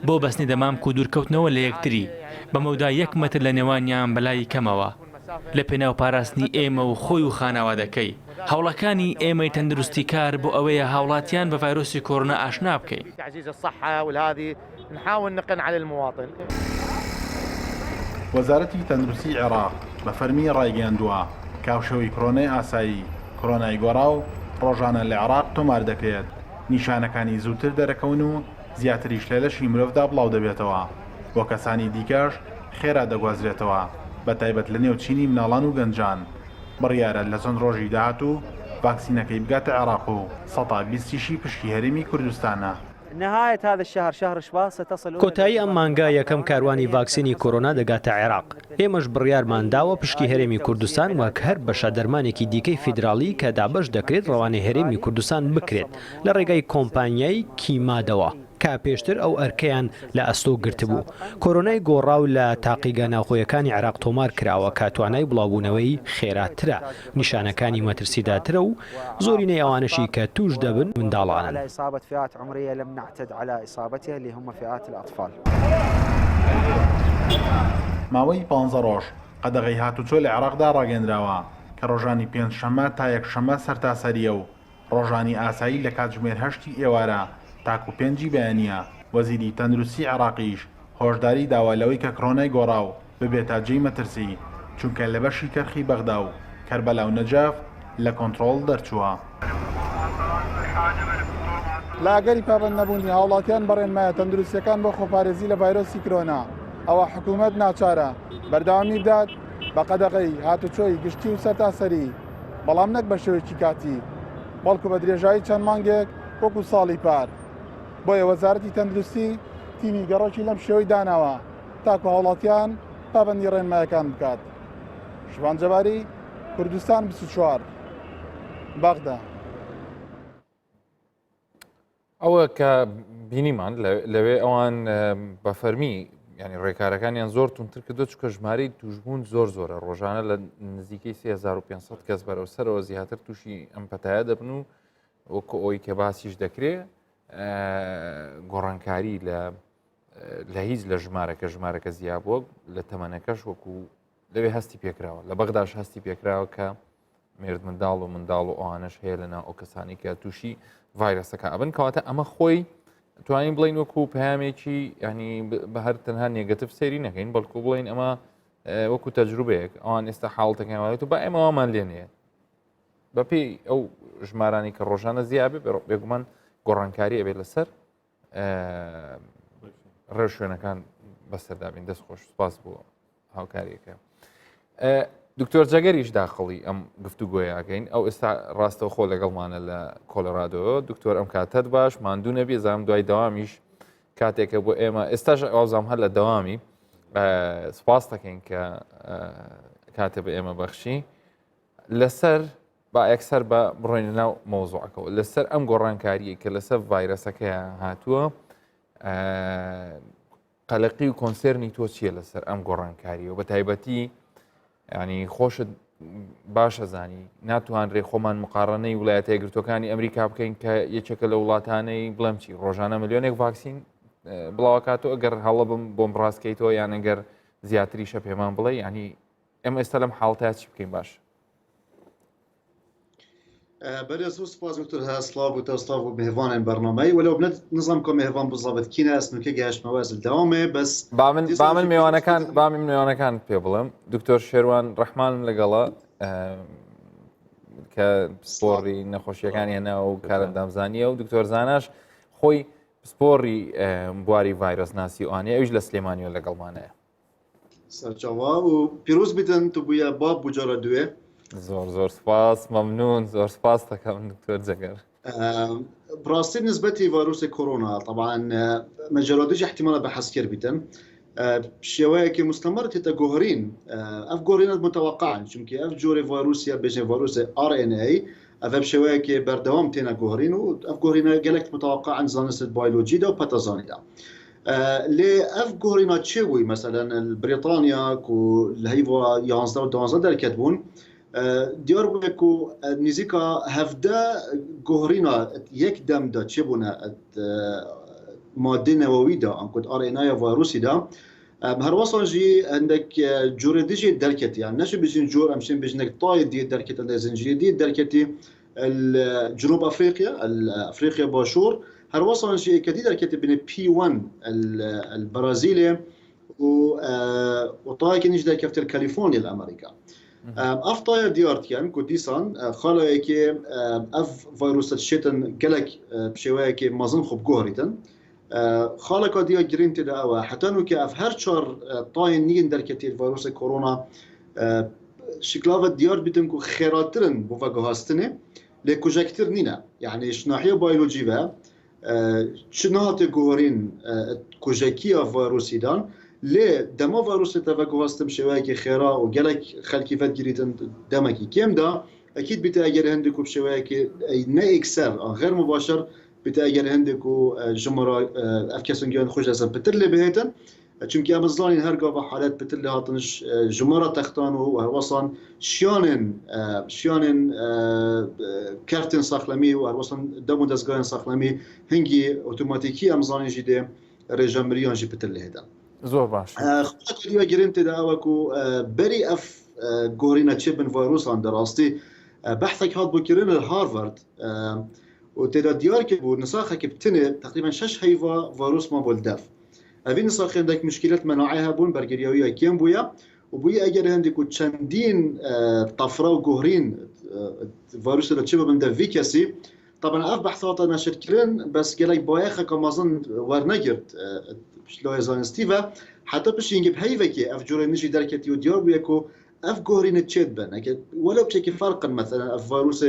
بۆ بەستنی دەمامک و دوورکەوتنەوە لە یەکتری بە مەودای یەک مەتر لە نێوانیان بەلای کەمەوە لە پێناو پاراستنی ئێمە و خۆی و خانەوادەکەی. هەوڵەکانی ئێمەی تەندروستیکار بۆ ئەوەیە هاوڵاتیان بە ڤایرۆسی کۆرۆنا ئاشنا بکەین. نحاول نقن علی المواطن. وەزارەتی تەندروستیی عێراق بە فەرمی ڕایگەیاندووە، کە هاوشێوەی کرۆنای ئاسایی، کرۆنای گۆڕاو ڕۆژانە لە عێراق تۆمار دەکرێت، نیشانەکانی زووتر دەرەکەون و زیاتریش لە لەشی مرۆڤدا بڵاودەبێتەوە، بۆ کەسانی دیکەش خێرا دەگوازرێتەوە، بەتایبەت لەنێو چینی مناڵان و گەنجان. بڕیارە لە چەند ڕۆژی داهاتوو ڤاکسینەکەی بگاتە عێراق و سەتا بیستیشی پشکی هەرێمی کوردستانە. کۆتایی ئەم مانگە یەکەم کاروانی ڤاکسینی کۆرۆنا دەگاتە عێراق، ئێمەش بڕیارمان داوە پشکی هەرێمی کوردستان وەک هەر بەشە دەرمانێکی دیکەی فیدراڵی کە دابەش دەکرێت ڕەوانەی هەرێمی کوردستان بکرێت لە ڕێگای کۆمپانیای کیمادەوە کە پێشتر ئەو ئەرکەیان لە ئەستۆ گرتبوو. کۆرۆنای گۆڕاو لە تاقیگە ناوخۆیەکانی عێراق تۆمار کراوە کە توانای بڵاوبوونەوەی خێراترە، نیشانەکانی مەترسیدارترە و زۆرینەی ئەوانەشی کە تووش دەبن منداڵانن. ماوەی پانزە ڕۆژ قەدەغەی هاتوچۆ لە عێراقدا ڕاگەیەندراوە کە ڕۆژانی پێنجشەممە تا یەکشەممە سەرتاسەرییە و ڕۆژانی ئاسایی لە کاتژمێر هەشتی ئێوارە تاکو پێنجی بەیانییە، وەزیری تەندروستی عێراقیش هۆشداری داوە لەوەی کە کرۆنای گۆڕاو ببێتە جێی مەترسی، چونکە لە بەشی کەرخی بەغدا و کەربەلا و نەجەف لە کۆنتڕۆڵ دەرچووە. لە ئەگەری پابەندنەبوونی هاوڵاتیان بە ڕێنمایە تەندروستییەکان بۆ خۆپارێزی لە ڤایرۆسی کرۆنا، ئەوا حکوومەت ناچارە بەردەوامی بدات بە قەدەغەی هاتوچۆی گشتی و سەرتاسەری، بەڵام نەک بە شێوەیەکی کاتی، بەڵکو بە درێژایی چەند مانگێک وەکو ساڵی پار. بۆیە وەزارەتی تەندروستی تیمی گەڕۆکی لەم شێوەی داناوە تاکو هاوڵاتیان پابەندی ڕێنمایەکان بکات. شوان جەباری، کوردستان 24، بەغدا. ئەوە کە بینیمان لەوێ ئەوان بە فەرمی ینی ڕێکارەکانیان زۆر تونتر کردو چکە ژمارەی توشبوون زۆر زۆرە ڕۆژانە لە نزیکەی 3500 کەس بەرەو سەرەوە زیاتر تووشی ئەم پەتایە دەبن و وەکو ئەوی کە باسیش دەکرێ گۆڕانکاری لە لە هیچ لە ژمارەکە ژمارەکە زیابووە لە تەمەنەکەش وەکو لەوێ هەستی پێکراوە لە بەغداش هەستی پێکراوە کە مێرد منداڵ و منداڵ و ئەوانەش هەیە لە ناو ئەو کەسانی کە تووشی ڤایرەسەکە ئەبن کەواتە ئەمە خۆی توانین بڵین وەکو پەیامێکی ینی بە هەر تەنها negative سەیری نەکەین بەڵکو بڵین ئەمە وەکو تەجروبەیەک ئەوان ئێستا حاڵتەکەیان وایە و با ئێمە وامان لێ نێت بەپێی ئەو ژمارانی کە ڕۆژانە زیابێ بێگومان گۆڕانکاری ئەبێت لەسەر ڕێوشوێنەکان بەسەردابین دەست خۆش سپاس بۆ هاوکاریەکە دکتۆر جەگەریش داخڵی ئەم گفتوگۆیەکەین ئەو ئێستا ڕاستەوخۆ لەگەڵمانە لە کۆلۆرادۆ دکتۆر ئەم کاتەت باش ماندوو نەبی زام دوای دەوامیش کاتێکە بۆ ئێمە ئێستاش ئەوزام هەر لە دەوامی سپاس دەکەین کە کاتێ بە ئێمە بەخشی لەسەر با یەکسەر بە بڕۆینە ناو مەوزوعەکەوە لەسەر ئەم گۆڕانکاریە کە لەسەر ڤایرەسەکەی هاتووە قەلەقی و concern ی تۆ چییە لەسەر ئەم گۆڕانکاریەوە بە تایبەتی ینی خۆشت باشە زانی ناتوانرێ خۆمان مقاڕنەی وڵاتە یەکگرتوەکانی ئەمریکا بکەین کە یەکێکە لە وڵاتانەی بڵێم چی ڕۆژانە ملیۆنێک ڤاکسین بڵاوکاتەوە ئەگەر هەڵە بم بۆم ڕاستکەیتەوە یان ئەگەر زیاتریشە پێمان بڵێ ینی ئێمە ئێستا لەم حاڵەتە چی بکەین باش؟ بەرێ زۆر سپاس دکتۆر هە سڵاو بۆ تە سڵاو بۆ مێهڤانێن بەرنامەی وەلو بنەت نزام کە مێهڤان بزابت کینە ئەسنوکە گەشتمەوە ئەزل دەوامێ بەس با من با من مێوانەکان با من مێوانەکان پێ بڵێم دکتۆر شێروان ڕەحمانم لەگەڵە کە پسپۆڕی نەخۆشیەکانی هێنا و کارەندامزانیە و دکتۆر زاناش خۆی پسپۆڕی بواری ڤایرۆس ناسی ئەوانەیە ئەویش لە سلێمانیەوە لەگەڵمانەیە. سەرچاوە و پیرۆز بیتن تو بوویە باب بوو جارە دوێ. زۆر زۆر سپاس مەمنون زۆر سپاس دەکەم دکتۆر جەگەر. براستی نسبەتی ڤایرۆسی کۆرۆنا طبعا مەجەرادیش احتمالە بە حەسکر بیتن شێوەیەکی مستەمەڕ تێتە گۆڕین ئەف گۆڕینە متوقعن چونکی ئەف جۆری ڤایرۆسیە بێژێ ڤایرۆسی RNA ئەڤ شێوەیەکی بەردەوام تێنە گۆڕین و ئەف گۆڕینە گەلێک متوقعن زانست بایلۆجیدا و پەتەزانیدا لێ ئەف گۆڕینا چێ بووی مەسەلەن بریتانیا کو لە هەیڤا 11 و 12 دەرکەت بوون دیار بووە کو نزیکا 17 گۆڕینا یەک دەمدا چێ بوونە مادەی نەوەویدا ئەنکوت RNA ڤایرۆسیدا هەروەسان ژی هەندێک جۆرە دژی دەرکەتیان نەشی بژین جۆر ئەمشین بژنێک تای دی دەرکەتن لە زنجیری دی دەرکەتی جنوب ئەفریقیا ئەفریقیا باشوور هەروەسان ژی کە دی دەرکەتی بنێ پی 1 البرازیلێ و وطایەکی نیش دەرکەفتە کالیفۆرنیا لە ئەمریکا ئەف تایە دیار دیکەن کو دیسان خاڵەیەکی ئەف ڤایرۆسە شێتن gelek بشێوەیەکی مەزن خۆ بگۆڕیتن خاڵەکە دیە گرنگ تێدا ئەوە حتا نوکە ئەف هەر چوار تایên نیین دەرکەتی ڤایرۆسی کۆرۆنا شکلاوە دیار بیتن کو خێراترن بۆ ڤەگوهاستنێ لێ کوژەکتر نینە یعنی شناحیە بایۆلۆجی ڤە چ نهاتێ گۆڕین کوژەکیە ڤایرۆسیدان لێ دەما ڤایرۆسێ تە ڤەگوهاستن شێوەیەکی خێرا و gelek خەلکی ڤەدگیریتن دەمەکی کێمدا ئەکید بیتە ئەگەر هەندێک و شێوەیەکی نە ئێکسەر ئان غێر مباشر بیتە ئەگەر هەندێک و ژمارە ئەف کەسن گیان خوش دەسن پتر لێ بهێتن چونکی ئەمە زانین هەر گاڤ حالەت پتر لێ هاتنش ژمارە تەختان و هەروەسان شیانên شیانên کەرتên ساخلەمی و هەروەسان دەم و دەستگایên ساخلەمی هنگی ئۆتۆماتیکی ئەم زانین ژی دێ ڕێژە مریان ژی پتر لێ هێتن. زۆر باش. خۆ گرنگ تێدا ئەوە کو بەری ئەف گۆڕینە چێ بن ڤایرۆسان دەڕاستی بەحثێک هات بۆ کردن لە هارڤارد و تێدا دیار کرد بوو نساخێک بتنێ تقریبا شەش هەیڤا ڤایرۆس ما بۆ دەف ئەڤی نساخ هێندێک مشکلات مەناعی هەبوون بەرگریاویە کێم بووە و بووی ئەگەر هەندێک و چەندین تەفرە و گۆڕین ڤایرۆس لە چ ببن دەڤی کەسی طبعا ئەف بەحثاتە نەشرکردن بەس gelek بایەخەکە مەزن وەرنەگرت لای زانستی و حتا پشینگی بهەیڤەکی ئەف جۆرە نژی دەرکەتی و دیار بووە کو ئەف گۆرینە چێت بن ئەگەر وەلو بچێکی فەرقن مثلا ئەف ڤایرۆس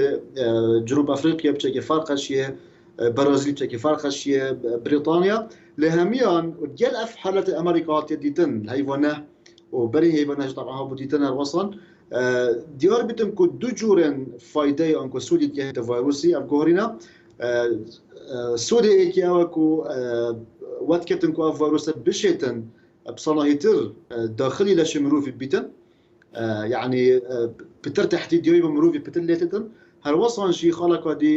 جنوب ئەفریقیا بچێکی فەرقەشیە بەرازیل بچێکی فەرقەشیە بریتانیا لە هەمیان گەل ئەف حالەت ئەمریکا هاتیە دیتن هەیوانە و بەری هەیوانەش طبعا هەبوو دیتن هەروەسان دیار بیتم کو دوو جورن فایدەی ئەنکۆ سوودی دیهێتە ڤایرۆسی ئەف گۆرینە سوودی یەکی ئەوە کو وەتکردن کو ئەف ڤایرۆسە بشێتن بسەڵاهیتر داخلی لەشی مرۆڤی بیتن یعنی پتر تهدید دیوی بە مرۆڤی پتر لێتتن. Herwesan jî xaleka dî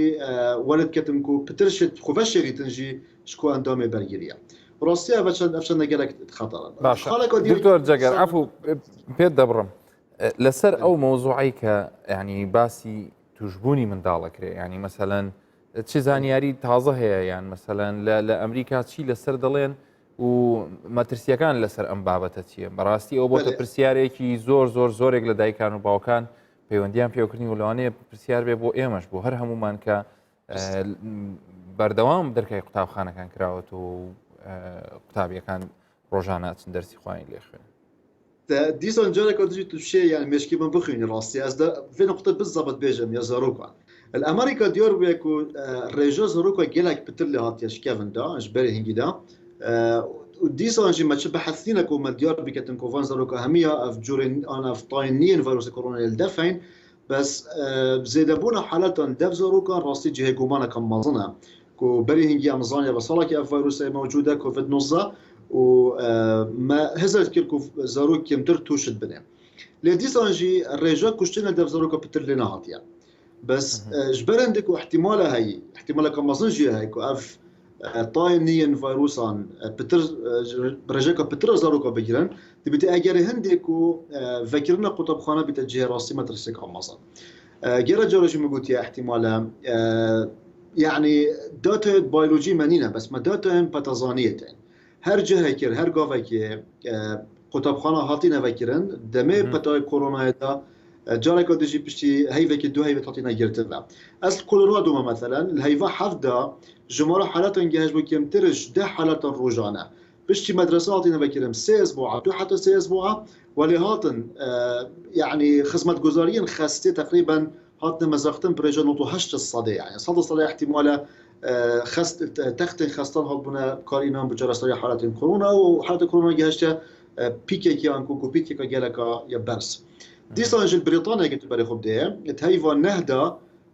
welid ketin ku pitir şit xwe veşêrîtin jî ji ku endamê bergirî ye. Bi rastî ev çend ev çende gelek xeter e. Başa. Xaleka dî دکتۆر جەگەر عەفو پێت دەبڕم لەسەر ئەو مەوزوعەی کە ینی باسی توشببوونی منداڵەکرێ ینی مەسەەن چ زانیاری تازە هەیە یان مەسەەن لە ئەمریکا چی لەسەر دەڵێن و مەترسیەکان لەسەر ئەم بابەتە چییە بەڕاستی ئەو بۆتە پرسیارێکی زۆر زۆر زۆرێک لە دایکان و باوکان پەیوەندیان پێوەکردنی و لەوانەیە پرسیار بێ بۆ ئێمەش بۆ هەر هەمومان کە بەردەوام دەرکای قوتابخانەکان کراوەتەوە و قوتابیەکان ڕۆژانە ئەچن دەرسی خۆیان لێ خوێن. دیسان جارێک دژی تو شێ یان مێشکی من بخوێنی ڕاستی ئەس vê نقطە بالضبط بێژم یا zarokan li Amerîka diyar bûye ku rêja zaroka gelek pitir lê hatiye ji kevin da ji berê hingî da û dîsan jî me çi bihesîne ku me diyar biketin ku van zaroka hemiya ev curên an ev tayên niyên vîrusê koronayê li defeyn bes zêdebûna haletan dev zarokan rastî cihê gumaneke mezin e ku berî hingî em zanî ev salekê ev vîrusê mewcûd e Covid 19 û me hizir dikir ku zarok kêmtir tûş dibine. Lê dîsan jî rêja kuştina dev zaroka pitir lê nehatiye. Bes ji ber hindê ku îhtîmala heyî, îhtîmaleke mezin jî heye ku ev tayên niyên vîrusan pitir rêjeka pitir a zaroka bigirin, dibîte egerê hindê ku vekirina qutabxane bîte cihê rastî metirsiyeke mezin. Gera cara jî min gotiye îhtîmal e yanî datayên bayolojî me nîne bes me datayên petazaniyê tên. Her cihekê her gavekê qutabxana hatîne vekirin demê petayê koronayê de careka di jî piştî heyvekê du heyvê hatîne girtin ve. Ez li Colorado me meselen li heyva heft de jimara haletan gehişt bû kêmtir ji deh haletan rojane. Piştî medrese hatîne vekirin sê esbûa du heta sê esbûa welê hatin yanî xizmetguzariyên xestê teqrîben hatine mezaxtin bi rêja 98 sedê yanî sed sedê îhtîmale xest textên xestan hatibûne bikarînan bi çareseriya haletên korona û haletê korona gehişte pîkekî an ku gopîkeka geleka ya berz. Dîsan ji li Brîtanyayê tu berê xwe bideye di heyva neh de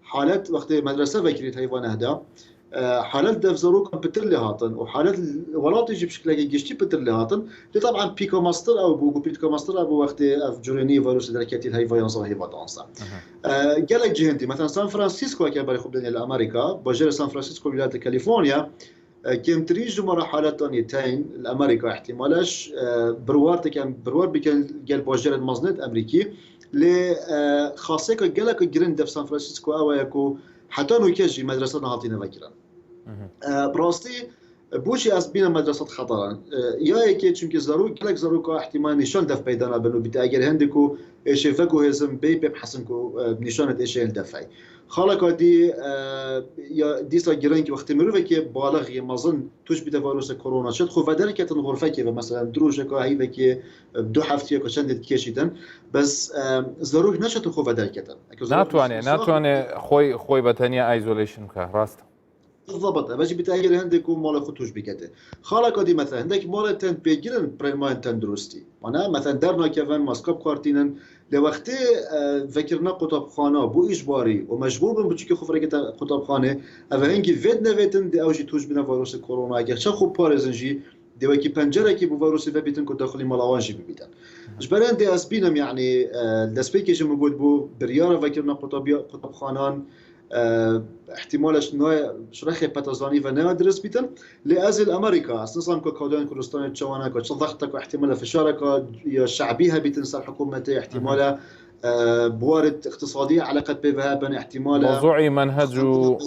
Halet wextê medrese vekirî teyva nehda halet dev zarokan pitir lê hatin û halet welatê jî bi şiklekê giştî pitir lê hatin. Lê taban pîka mastir ew bû ku pîtka mastir ew bû wextê ev curênî vîrusê derketî li heyva yanzdeh heyva danzdeh. Gelek cihên dî mesela San Francisco heke berê xwe bidin li Amerîka bajarê San Francisco wîlayeta Kalîforniya Kêmtirîn jimara haletan yê teyn li Amerîka îhtîmale ji birwar dikin birwar bikin gel bajarên mezin ên Amerîkî lê xasiyeka geleka giring dev San Francisco ew e ku heta nûke jî medrese nehatîne vekirin. Bi rastî boçî ez bînim medrese xeteran ya yekê çimkî zarok gelek zaroka îhtîmal nîşan dev peyda nabin û bîte eger hindî ku êşê veguhêzin bêyî pê bihesin ku nîşanê êşê li dev hey. Xaleka dî ya dîsa giring wextê mirovekê balix yê mezin tûş bîte vîrusê korona çi dixwe vederketin xurfekê ve meselen du rojeka heyvekê du heftiyeka çendê dikêşîtin bes zarok neçetin xwe vederketin. Natwanê natwanê xۆی خۆی بە تەنیا isolation بکە ڕاستە. بالضبط ئەمە جی بتاگەر هەندێک و ماڵە خو توش بکەتێ خاڵەکە دی مەثلا هەندێک ماڵە تەند پێگرن پرێنمایان تەندروستی وانە مەثلا دەرناکەڤن ماسکە بکارتینن لە وەختێ ڤەکردنا قوتابخانە بۆ ئیجباری و مەجبور بن بچوکی خو فرەکەتە قوتابخانێ ئەڤە هەنگی ڤێت نەڤێتن دێ ئەو ژی توش بنە ڤایرۆسی کۆرۆنا گەر چە خو پارێزن ژی دێ وەکی پەنجەرەکی بۆ ڤایرۆسی ڤەبیتن کو داخلی ماڵاوان ژی ببیتن ji ber hindê ez bînim yanî destpêkê jî min got bû biryara vekirina qutabiya qutabxanan احتمالش نوع شرخ پتازانی و نوع درست بیتن لی از الامریکا اصلا نظام که کادان کوردستان چوانا که چه ضغطك واحتمال فشارك يا شعبيها بيتن سر حكومته احتمال بوارد اقتصادية علاقة بها بن احتمال مەوزوعی مەنهەج و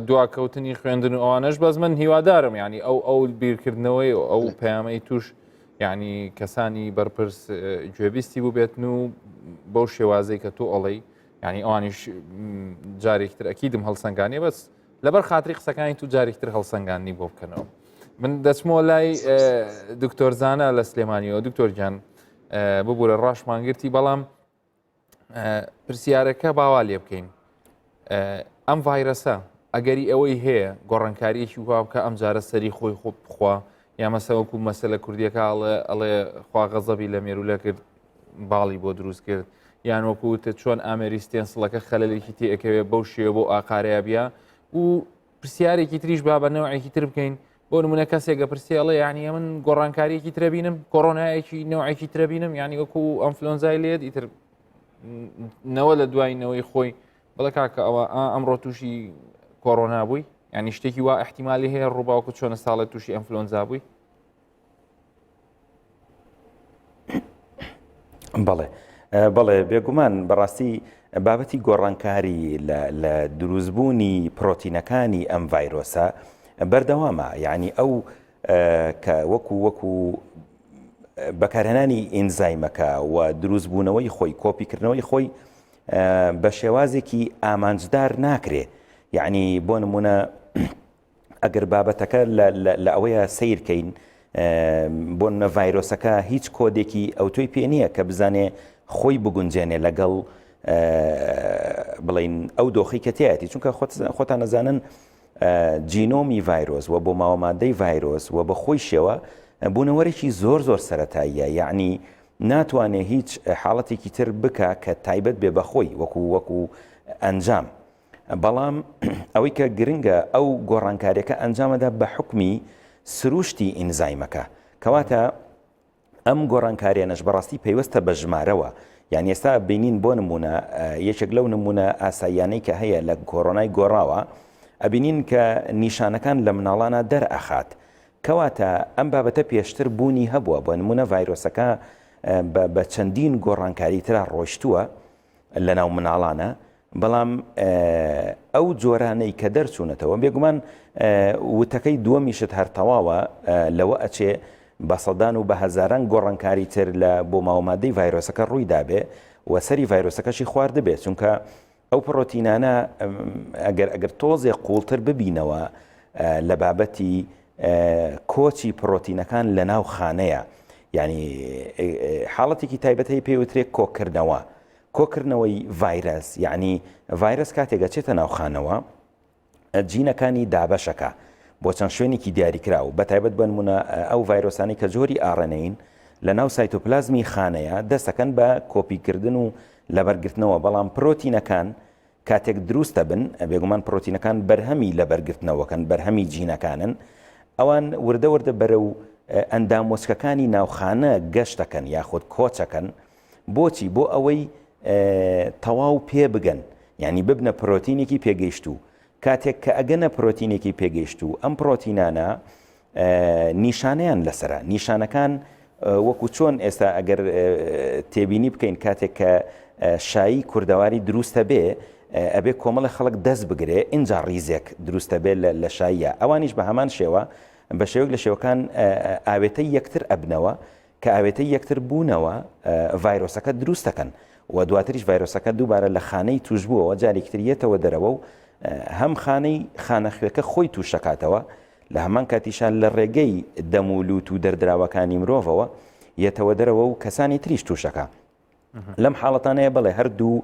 دواکەوتنی خوێندن و ئەوانەش بەس من هیوادارم یعنی ئەو ئەو بیرکردنەوەی و ئەو پەیامەی توش یعنی کەسانی بەرپرس گوێبیستی بووبێتن و بەو شێوازەی کە تۆ ئەڵێی یعنی ئەوانیش جارێکتر ئەکیدم هەڵسەنگانیە بەس لەبەر خاتری قسەکانی تو جارێکتر هەڵسەنگاندنی بۆ بکەنەوە من دەچمەوە لای دکتۆر زانا لە سلێمانیەوە دکتۆر گیان ببوورە ڕاشمانگرتی بەڵام پرسیارەکە باوا لێ بکەین ئەم ڤایرەسە ئەگەری ئەوەی هەیە گۆڕانکاریەکی وا بکە ئەم جارە سەری خۆی خۆ بخوا یا مەسە وەکو مەسەلە کوردیەکە ئەڵێ ئەڵێ خوا غەزەبی لە مێرولە کرد باڵی بۆ دروست کرد یان وەکو وتت چۆن ئامێری ستێنسڵەکە خەلەلێکی تێ ئەکەوێ بەو شێوە بۆ ئاقارەیە بیا و پرسیارێکی تریش با بە نەوعێکی تر بکەین بۆ نمونە کەسێک ئەپرسێ ئەڵێ یعنی ئەمن گۆڕانکاریەکی ترە بینم کۆرۆنایەکی نەوعێکی ترە بینم یعنی وەکو ئەنفلۆنزای لێت ئیتر نەوە لە دوای نەوەی خۆی. بڵێ کاکە ئەوە ئەمڕۆ تووشی کۆرۆنا بووی یعنی شتێکی وا احتیممالی هەیە ڕووباوکو چۆنە ساڵێ تووشی ئەنفلۆنزا بووی بەڵێ بەڵێ بێگومان بەڕاستی بابەتی گۆڕانکاری لە دروستبوونی پرۆتینەکانی ئەم ڤایرۆسە بەردەوامە یعنی ئەو کە وەکو وەکو بەکارهێنانی ئینزایمەکە و دروستبوونەوەی خۆی کۆپیکردنەوەی خۆی بە شێوازێکی ئامانجدار ناکرێ یعنی بۆ نمونە ئەگەر بابەتەکە لە ئەوەیە سیرکەین بۆ نمونە ڤایرۆسەکە هیچ کۆدێکی ئەوتۆی پێ نییە کە بزانێ خۆی بگونجێنێ لەگەڵ بڵین ئەو دۆخی کە تایەتی چونکە خۆتان نەزانن جینۆمی ڤایرۆس و بۆ ماوەمادەی ڤایرۆس و بە خۆی شێوە بوونەوەرێکی زۆر زۆر سەتاییە یعنی ناتوانێ هیچ حاڵەتێکی تر بکە کە تایبەت بێ بەخۆی وەکو وەکو ئەنجام بەڵام ئەوەی کە گرنگە ئەو گۆڕانکاریەکە ئەنجامەدا بە حکمی سروشتی ئینزایمەکە کەواتە ئەم گۆڕانکاریانەش بەڕاستی پەیوەستە بە ژمارەوە یان ئێستا بینین بۆ نمونە یەکێک لەو نمونە ئاساییانەی کە هەیە لە کۆرۆنای گۆڕاوە ئەبینین کە نیشانەکان لە مناڵانە دەرئەخات کەواتە ئەم بابەتە پێشتر بوونی هەبووە بۆ نمونە ڤایرۆسەکە بە چەندین گۆڕانکاری ترا ڕۆشتووە لەناو مناڵانە بەڵام ئەو جۆرانەی کە دەرچوونەتەوە بێگومان وتەکەی دووەمیشت هەر تەواوە لەوە ئەچێ بە سەدان و بە هەزاران گۆڕانکاری تر لە بۆ ماوەمادەی ڤایرۆسەکە ڕووی دابێ و سەری ڤایرۆسەکەشی خواردبێ چونکە ئەو پڕۆتینانە ئەگەر ئەگەر تۆزێ قوڵتر ببینەوە لە بابەتی کۆچی پڕۆتینەکان لە ناو خانەیە یعنی حاڵەتێکی تایبەت هەیە پێوترێک کۆکردنەوە کۆکردنەوەی ڤایرەس یعنی ڤایرەس کاتێک ئەچێتە ناو خانەوە جینەکانی دابەشەکە بۆ چەند شوێنێکی دیاریکراو بە تایبەت بنمونە ئەو ڤایرۆسانی کە جۆری RNA ین لە ناو سایتۆپلازمی خانەیە دەستەکەن بە کۆپیکردن و لەبەرگرتنەوە بەڵام پرۆتینەکان کاتێک دروست دەبن، بێگومان پرۆتینەکان بەرهەمی لەبەرگرتنەوەکەن، بەرهەمی جینەکانن، ئەوان وردە وردە بەرەو ئەندامۆچکەکانی ناوخانە گەشت دەکەن یاخود کۆچەکەن، بۆچی؟ بۆ ئەوەی تەواو پێ بگەن، یعنی ببنە پرۆتینێکی پێگەیشتوو. کاتێک کە ئەگەنە پرۆتینێکی پێگەیشتوو، ئەم پرۆتینانە نیشانەیان لەسەرە نیشانەکان وەکو چۆن ئێستا ئەگەر تێبینی بکەین کاتێک کە شایی کوردەواری دروستە بێ ئەبێ کۆمەڵە خەڵک دەست بگرێ اینجا ڕیزێک دروستە بێ لە شاییە ئەوانیش بە هەمان شێوە بە شێوەک لە شێوەکان ئاوێتەی یەکتر ئەبنەوە کە ئاوێتەی یەکتر بوونەوە ڤایرۆسەکە دروست دەکەن و دواتریش ڤایرۆسەکە دووبارە لە خانەی توشبووەوە جارێکی تر یەتەوە دەرەوە و هەم خانەی خانەخوێکە خۆی تووشەکاتەوە لە هەمان کاتیشا لە ڕێگەی دەم و لوت و دەردراوەکانی مرۆڤەوە یەتەوە دەرەوە و کەسانی تریش تووشەکە لەم حاڵەتانەیە بڵێ هەردوو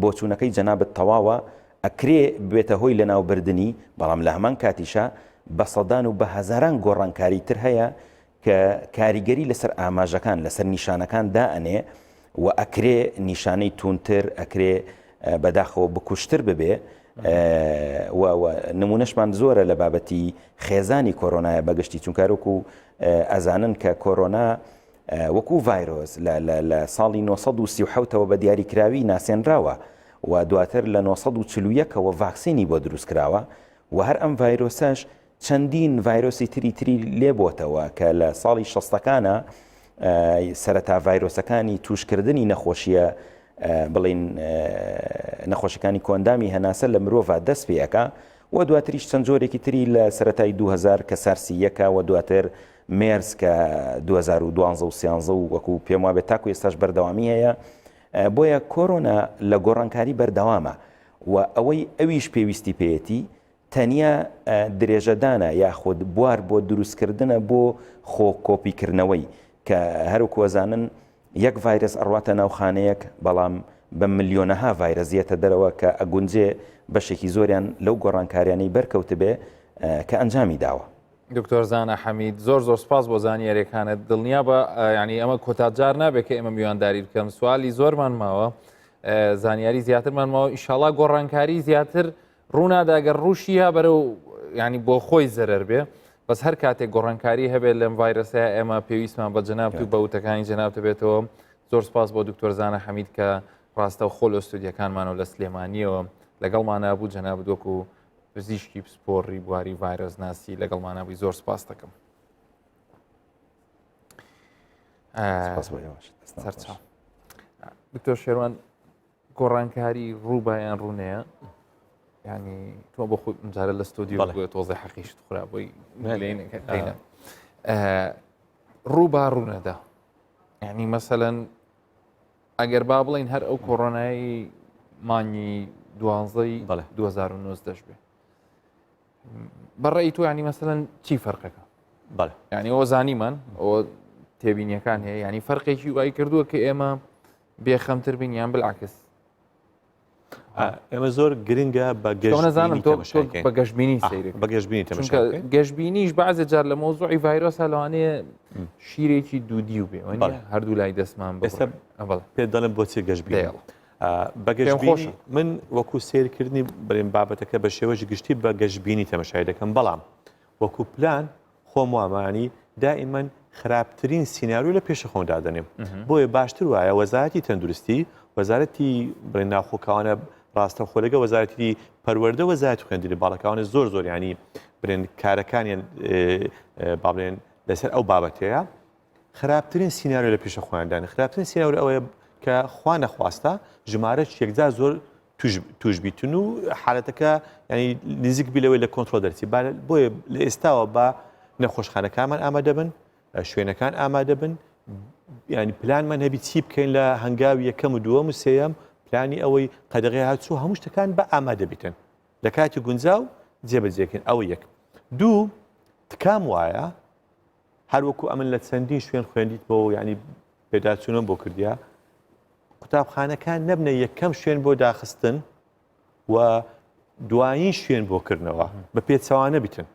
بۆچوونەکەی جەنابەت تەواوە ئەکرێ بێتە هۆی لەناوبردننی بەڵام لە هەمان کاتیشا بە سەدان و بە هەزاران گۆڕانکاری تر هەیە کە کاریگەری لەسەر ئاماژەکان لەسەر نیشانەکان دائەنێ و ئەکرێ نیشانەی توندتر ئەکرێ بەداخەوە بکوشتر ببێ و نمونەشمان زۆرە لە بابەتی خێزانی کۆرۆنایە بەگشتی چونکارۆک و ئەزانن کە کۆرۆنا وەکو ڤایرۆس لە ساڵی 1937ەوە بە دیاریکراوی ناسێنراوە و دواتر لە 1940ەوە ڤاکسینی بۆ دروست کراوە و هەر ئەم ڤایرۆسەش چەندین ڤایرۆسی تری تری لێ بۆتەوە کە لە ساڵی شەستەکانە سەرەتا ڤایرۆسەکانی توشکردنی نەخۆشیە بڵین نەخۆشەکانی کۆندامی هەناسە لە مرۆڤ دەست پێەکە و دواتریش چەند جۆرێکی تری لە سەتای 2000 کە سارسی یەکە و دواتر مێرس کە 2012 و 13 و وەکو پێم وابێت تاکو ئێستاش بەردەوامی هەیە بۆیە کۆرۆنا لە گۆڕانکاری بەردەوامە و ئەوەی ئەویش پێویستی پێیەتی تەنیا درێژەدانە یاخود بوار بۆ دروستکردنە بۆ خۆ کۆپیکردنەوەی کە هەروەکو ئەزانن یەک ڤایرەس ئەڕواتە ناو خانەیەک بەڵام بە ملیۆنەها ڤایرەس یەتە دەرەوە کە ئەگونجێ بەشێکی زۆریان لەو گۆڕانکاریانەی بەرکەوتبێ کە ئەنجامی داوە. دکتۆر زانا حەمید زۆر زۆر سپاس بۆ زانیاریەکانت دڵنیابە ینی ئەمە کۆتا جار نابێت کە ئێمە میوانداری بکەم سوالی زۆرمان ماوە زانیاری زیاترمان ماوە ئیشاڵا گۆڕانکاری زیاتر ڕوونادا گەر ڕووشی ها بەرەو ینی بۆ خۆی زەرەر بێ بەس هەر کاتێک گۆڕانکاری هەبێت لەم ڤایرەسەیە ئێمە پێویستمان بە جەنابت و بە وتەکانی جەنابت بێتەوە زۆر سپاس بۆ دکتۆر زانە حەمید کە. ڕاستەوخۆ لە ستودیەکانمانەوە لە سلێمانیەوە لەگەڵمانە بوو جەنابت وەکو پزیشکی پسپۆڕی بواری ڤایرۆسناسی لەگەڵمانە بووی زۆر سپاس دەکەم. سەرچاو دکتۆر شێروان گۆڕانکاری ڕووبایان ڕوونەیە ینی تۆ بۆ خۆی جارە لە ستۆدیۆ بڵێ تۆزێ حەقیشت خورا بۆی ڕووبا ڕوونەدا ینی مەسەەن ئەگەر با بڵین هەر ئەو کۆرۆنایی مانگی دوانزەی 2019 بێ بەڕێی تۆ ینی مەسەن چی فەرقەکە بەڵێ ینی ئەوە زانیمان ئەوە تێبینیەکان هەیە ینی فەرقێکی وای کردووە کە ئێمە بێخەمتر بین یان بالعکس ئێمە زۆر گرنگە بە گەشتنەزانم تۆ بە گەشتبینی سەیرێک بە گەشتبینی تەماشا گەشتبینیش بەعزێ جار لە مۆزوعی ڤایرۆسا لەوانەیە شیرێکی دوودی و بێ هەردوو لای دەستمان ئێستا پێ دەڵێم بۆچی گەشتبینی بە گەشتبینی من وەکو سێرکردنی برێن بابەتەکە بە شێوەی گشتی بە گەشتبینی تەمەشای دەکەم بەڵام وەکو پلان خۆم وامانی دائیمەن خراپترین سیناریۆ لە پێش خۆم دادەنێم بۆیە باشتر وایە وەزارەتی تەندروستی وەزارەتی بڵێن ناوخۆکانە ڕاستەوخۆ لەگە وەزارەتی پەروەردە وەزارەتی خوێندنی باڵەکانە زۆر زۆر ینی برێن کارەکانیان با بڵێن لەسەر ئەو بابەتەیە خراپترین سیناریۆ لە پیشە خۆیان دانێن خراپترین سیناریۆ ئەوەیە کە خوا نەخواستە ژمارەش یەکجار زۆر توش بیتن و حالەتەکە ینی نزیک بی لەوەی لە کۆنترۆل دەرچی بۆیە لە ئێستاوە بە نەخۆشخانەکانمان ئامادە بن شوێنەکان ئامادە بن ینی پلانمان هەبی چی بکەین لە هەنگاوی یەکەم و دووەم و سێیەم پلانی ئەوەی قەدەغی هاتوو هەموو شتەکان بە ئامادە بیتن لە کاتی گونجاو جێبەجێکن ئەوە یەک دوو تکام وایە هەر وەکو ئەمن لە چەندین شوێن خوێندیتمەوە یعنی پێداچوونم بۆ کردیا قوتابخانەکان نەبنە یەکەم شوێن بۆ داخستن و دوایین شوێن بۆ کردنەوە بە پێچەوانە بیتن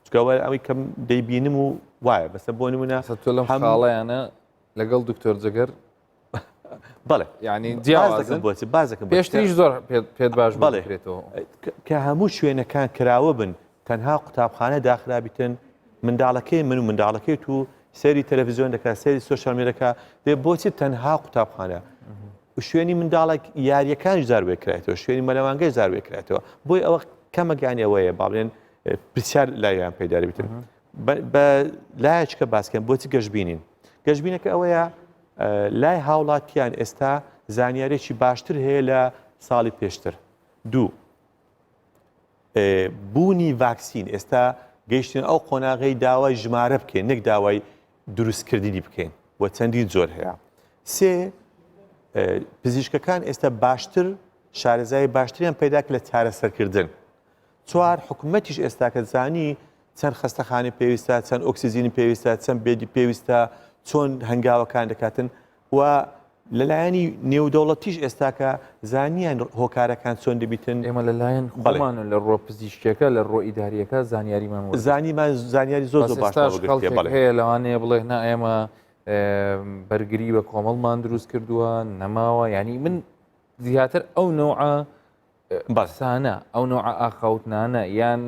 چکەوە ئەوەی کەم دەیبینم و وایە بەسە بۆ نمونە تۆ لەم خاڵیانە لەگەڵ دکتۆر جگەر بەڵێ یعنی جیاوازن بۆچی بازەکەم پێشتریش زۆر پێت باش بەڵێ کە هەموو شوێنەکان کراوە بن تەنها قوتابخانە داخرابیتن منداڵەکەی من و منداڵەکەی تو سەیری تەلەڤزیۆن دەکات سەیری سۆشیال میدیا دێ بۆچی تەنها قوتابخانە شوێنی منداڵێک یاریەکانیش زار وێکرایەتەوە شوێنی مەلەوانگەی زار وێکرایەتەوە بۆی ئەوە کەمەگانی ئەوەیە با بڵێن پرسیار لایان پەیداری بتن بە لایەکە باسکەن بۆچی گەشببینین گەشببینەکە ئەوەیە لای هاوڵاتیان ئێستا زانیارێکی باشتر هەیە لە ساڵی پێشتر دوو بوونی ڤاکسین ئێستا گەیشتین ئەو قۆناغەی داوای ژمارە بکەین نەک داوای دروستکردنی بکەین و چەندین جۆر هەیە سێ پزیشکەکان ئێستا باشتر شارەزای باشتریان پەیدا کرد لە چارەسەرکردن چوار حکومەتیش ئێستاکە زانی چەند خەستەخانەی پێویستە چەند ئۆکسجینی پێویستە چەند bed ی پێویستە چۆن هەنگاوەکان دەکاتن و لەلایەنی نێودەوڵەتیش ئێستاکە زانیان هۆکارەکان چۆن دەبیتن. ئێمە لەلایەن خۆمان و لە ڕووە پزیشکیەکە لە ڕووە ئیداریەکە زانیاریمان وەرگرت. زانیمان زانیاری زۆر بەس زۆر باشمان ئێستاش وەرگرتیە خەڵکێک بەڵێ. هەیە لەوانەیە بڵێ نا ئێمە بەرگری بە کۆمەڵمان دروست کردووە نەماوە یعنی من زیاتر ئەو نەوعە قسانە ئەو نەوعە ئاخاوتنانە یان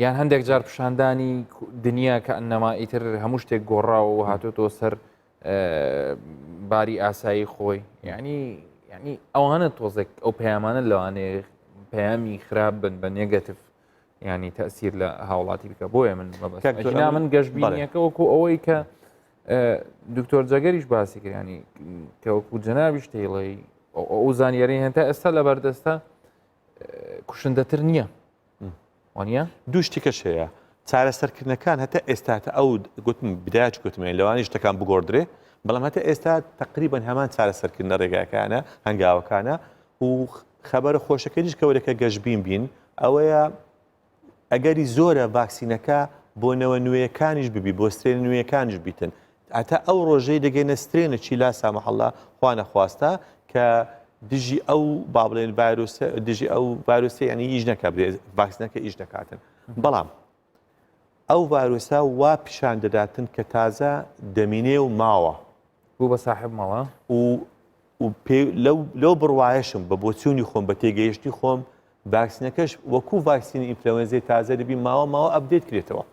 یان هەندێک جار پیشاندانی دنیا کە ئەنەما ئیتر هەموو شتێک گۆڕاوە و هاتۆتەوە سەر باری ئاسایی خۆی یعنی یعنی ئەوانە تۆزێک ئەو پەیامانە لەوانەیە پەیامی خراپ بن بە نێگەتف ینی تەسیر لە هاوڵاتی بکە بۆیە من مەبەست من گەشتبینیەکە وەکو ئەوەی کە دکتۆر جەگەریش باسی کرد ینی کە وەکو جەنابیش تەیڵی ئەو زانیاری هەن تا ئێستا لە بەردەستە کوشندەتر نییە وانە دوو شتی کەش هەیە چارەسەرکردنەکان هەتا ئێستا تا ئەو گوتم بدایەت گوتم لەوانی شتەکان بگۆڕدرێ بەڵام هەتا ئێستا تقریبان هەمان چارەسەرکردنە ڕێگاکانە هەنگاوەکانە و خەبەرە خۆشەکەیش کەوەرەکە گەشبین بین ئەوەیە ئەگەری زۆرە ڤاکسینەکە بۆ نەوە نوێیەکانیش ببی بۆ strain ە نوێیەکانیش بیتن هەتا ئەو ڕۆژەی دەگەینە strain ەکی لا سامح اللە خوا نەخواستە کە دژی ئەو با بڵێن ڤایرۆسە دژی ئەو ڤایرۆسە یعنی ئیش نەکە برێ ڤاکسینەکە ئیش دەکاتن بەڵام ئەو ڤایرۆسە وا پیشان دەداتن کە تازە دەمینێ و ماوە بوو بە ساحب ماڵە و و لەو بڕوایەشم بە بۆچوونی خۆم بە تێگەیشتنی خۆم ڤاکسینەکەش وەکو ڤاکسینی ئینفلەوەنزای تازە دەبی ماوە ماوە update کرێتەوە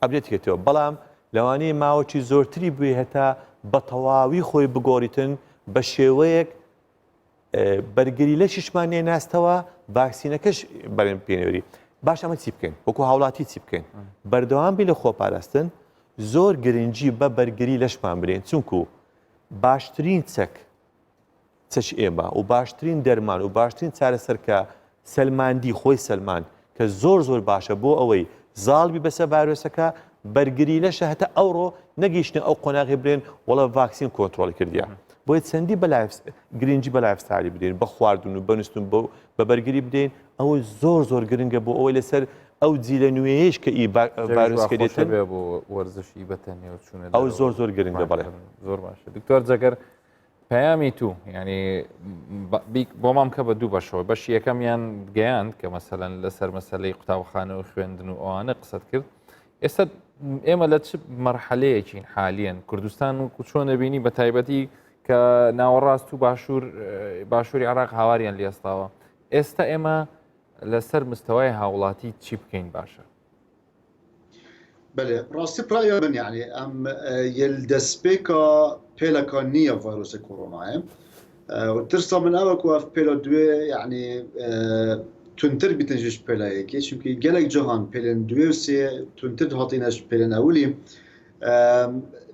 update کرێتەوە بەڵام لەوانەیە ماوەکی زۆرتری بوێ هەتا بە تەواوی خۆی بگۆڕیتن بە شێوەیەک بەرگری لەشیشمان نێناستەوە ڤاکسینەکەش بەرێن پێنێری باش ئەمە چی بکەین وەکو هاوڵاتی چی بکەین بەردەوام بی لە خۆپاراستن زۆر گرنگی بە بەرگری لەشمان برێن چونکو باشترین چەک چەکی ئێمە و باشترین دەرمان و باشترین چارەسەر کە سەلماندی خۆی سەلماند کە زۆر زۆر باشە بۆ ئەوەی زاڵ بی بەسەر ڤایرۆسەکە بەرگری لەشە هەتا ئەوڕۆ نەگەیشتنە ئەو قۆناغی برێن وەڵا ڤاکسین کۆنترۆڵی کردیە بۆیە چەندی بە life گرنگی بە lifestyle ی بدەین بە خواردن و بەنووسن بە بە بەرگری بدەین ئەوە زۆر زۆر گرنگە بۆ ئەوەی لەسەر ئەو جیلە نوێیش کە ئی ڤایرۆسکە دێتن بۆ وەرزشی بەتەنێ و چوونە ئەو زۆر زۆر گرنگە بەڵێ زۆر باشە دکتۆر جەگەر پەیامی تو یعنی بۆمان بکە بە دوو بەشەوە بەشی یەکەمیان گەیاند کە مەسەلەن لەسەر مەسلەی قوتابخانە و خوێندن و ئەوانە قسەت کرد ئێستا ئێمە لە چ مەرحەلەیەکین حالیەن کوردستان و چۆن دەبینی بە تایبەتی کە ناوەڕاست و باشوور باشووری عراق هاواریان لێستاوە ئێستا ئێمە لەسەر مستەوای هاوڵاتی چی بکەین باشە بەێ ڕاستی پرایە من یعنی ئەم یل دەستپێکا پێلەکە نییە ڤایرۆسی کۆرۆنایە ترسا من ئەوە کو ئەف پێلە دوێ یعنی تونتر بیتن ژش پێلایەکی چونکی gelek جهان پێلن دوێ و سێ تونتر هاتینەش پێلن ئەولی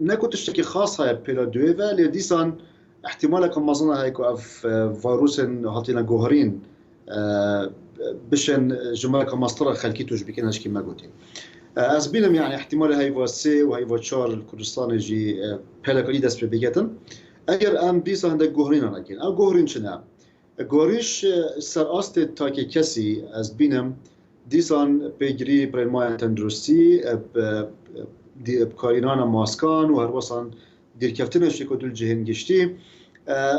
نەکو تشتێکی خاص هەیە پێلە دوێ و لێ دیسان احتیمالەکە مەزنە هەیە کو ئەف ڤایرۆسن هاتینە گۆهرین بشن ژمارەکە مەستڕە خەلکی توش بکەن هەشکی مەگوتی ئەس بینم یعنی احتیمال هەیڤا سێ و هەیڤا چوار کوردستانی ژی پێلەکەی دەست پێ بگەتن ئەگەر ئەم دیسان هەندێک گۆڕینە نەکەین ئەو گۆڕین چنە گۆریش سەر ئاستێ تاکێ کەسی ئەس بینم دیسان پێگیری پرێمایان تەندروستی بکارینانە ماسکان و هەروەسان دیرکەفتنە شێکۆ دول جهێن گشتی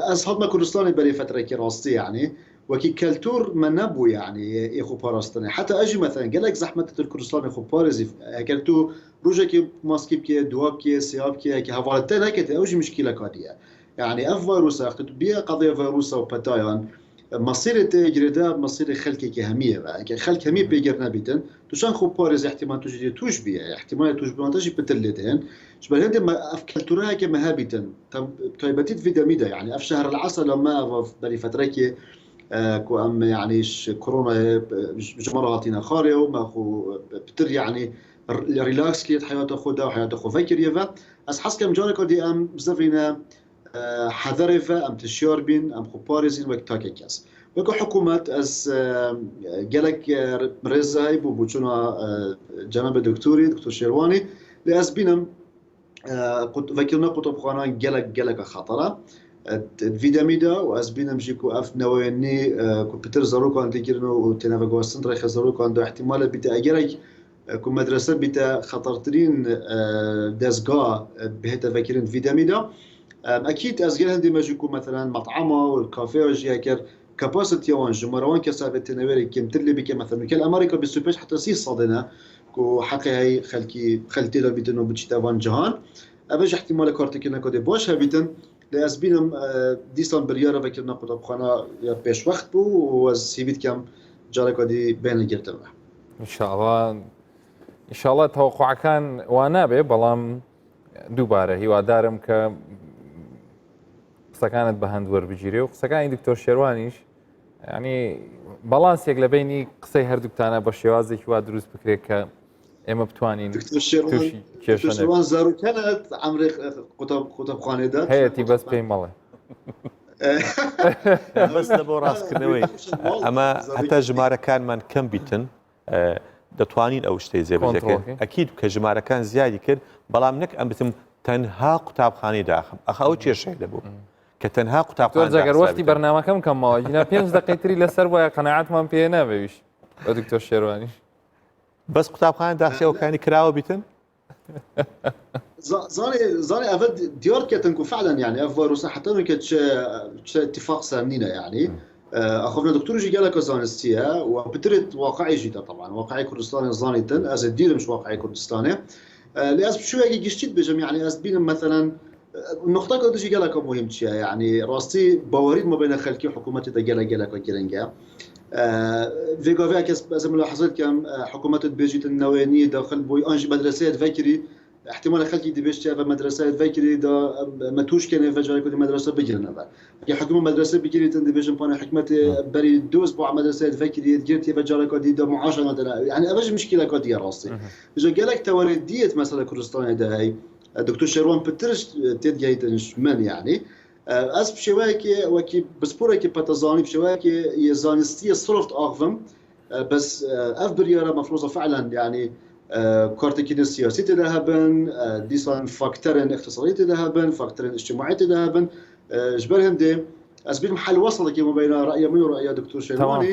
ئەز هاتمە کوردستانی بەرێ فترەکی ڕاستی یعنی وەکی کەلتور مە نەبوو یعنی ئێ خۆ پاراستنێ حتا ئەژی مەثەلەن گەلەک زەحمەتە تر کوردستانی خۆ پارێزی ئەگەر تو ڕوژێکی ماسکی بکێ دوا بکێ سیا بکێ کە هەواڵت تە نەکێتێ ئەو ژی مشکیلە کادیە یعنی ئەف ڤایروسە وەختی تو بیە قەضیە ڤایروسە و پەتایان مەسیرێ تێ گرێدا مەسیرێ خەلکێکی هەمیە بە ئەگەر خەلک هەمی پێگەر نەبیتن تو چەند خۆ پارێز احتمال توش دێ توش بیە احتمال توش بوون تەژی پتر لێ دێن جبر هەندێ ئەف کەلتورایەکە مە هەبیتن تایبەتیت في دەمیدا یعنی ئەف شهر العسل ما بەری فترەکێ کو ئەم یعنیش کۆرۆنا ژمارە هاتینە خارێ و ما خو پتر یعنی ریلاکس کرد حیات خۆدا و حیات خۆ فکریە ئەس حەز کەم جارێکە دی ئەم زەڤینە حەذەرێ ڤە ئەم تشیار بین ئەم خو پارێزین وەک تاکێ کەس وەکو حکوومەت ئەس gelek rêz هەی بوو بچوونا جەنابە دکتۆری دکتۆر شێروانی لێ ئەس بینم vekirina قوتابخانان gelek geleka xetera vî demî de û ez bînim jî ku ev newênî ku pitir zarokan digirin û têneveguhastin rêxe zarokan de îhtîmale bîte egerek ku medrese bîte xetertirîn dezga bihête vekirin vî demî de. Ekîd ez gel hindê me jî ku meselen met'ama û kafeya jî heker kapasitiya wan ji mara wan kesa vê tênewêrê kêmtir lê bike meselen û kel Amerîka 25 heta 30 salê ne ku heqê hey xelkî xelk tê de bîtin û biçîte van cihan. Ev jî îhtîmale kartêkirina dê baş hebîtin lê ez bînim dîsan biryara vekirina qutabxana ya pêşwext bû û ez hêvî dikem careka dî bêne girtin ve. ئینشاڵا ئینشاڵا تەوەقعەکان وا نابێ بەڵام دووبارە هیوادارم کە قسەکانت بە هەند وەربگیرێ و قسەکانی دکتۆر شێروانیش ینی باڵانسێک لە بینی قسەی هەردووکتانە بە شێوازێکی وا دروست بکرێت کە ئێمە بتوانین کێشەوان زارۆکانت ئەمرێ قوتابخانێدا هەیەتی بەس پێی مەڵێ بەس لە بۆ ڕاستکردنەوەی ئەمە هەتا ژمارەکانمان کەم بیتن دەتوانین ئەو شتەی جێبەجێکەین ئەکید کە ژمارەکان زیادی کرد بەڵام نەک ئەم بتم تەنها قوتابخانەی داخم ئەخ ئەو کێشەی دەبوو کە تەنها قوتابخانە جەگەر وەختی بەرنامەکەم کەم ماوە ژینا پێنج دقەی تری لەسەر وایە قەناعەتمان پێ نابێویش بە دکتۆر شێروانیش بەس قوتابخانە داخیەوەکانی کراوە بیتن زاني زاني افد ديار كتنكو فعلا يعني اف فيروس حتى كتش اتفاق سامنينا يعني اخونا دكتور جي قالك زانستيا وبترت واقعي جدا طبعا واقعي كردستاني زانيتن از الدير مش واقعي كردستاني لأس شو يجي جشتيت بجم يعني از بين مثلا النقطة كنت جي قالك مهم يعني راستي بواريد ما بين خلكي وحكومتي دا قالك قالك جرنجا فيغا فيا كس از ملاحظات كم حكومة بيجيت النواني داخل بوي انجي مدرسة فكري. احتمال خەلکی دبێژ چێ ڤە مەدرەسەێ ڤەکری دا مە توش کەنێ ڤە جارێ کودی مەدرەسە بگرنە ڤە ئەگە حکومە مەدرەسە بگریتن دبێژن پانێ حکومەتێ بەری دۆز بۆ مەدرەسەێ ڤەکریێت گرتێ ڤە جارێکا دی دا معاشە نادەنە یعنی ئەڤەژ مشکلەکا دیە ڕاستی جا گەلەک تەوەرێ دیەت مەسەلە کوردستانێ دە هەی دکتۆر شێروان پترش تێت گەیتنش من یعنی ئەس بشێوەیەکی وەکی بسپۆرێکی پەتەزانی بشێوەیەکی یە زانستیە سرفت ئاخڤم بەس ئەڤ بریارە مەفروزە فعلا یعنی کارتێکردن سیاسی تێدا هەبن دیسان فاکتەرن اقتصادی تێدا هەبن فاکتەرن اجتماعی تێدا هەبن ژبەر هەندێ ئەس بیرم حل وەسڵێکی مبینە رأی من و رأی دکتۆر شێروانی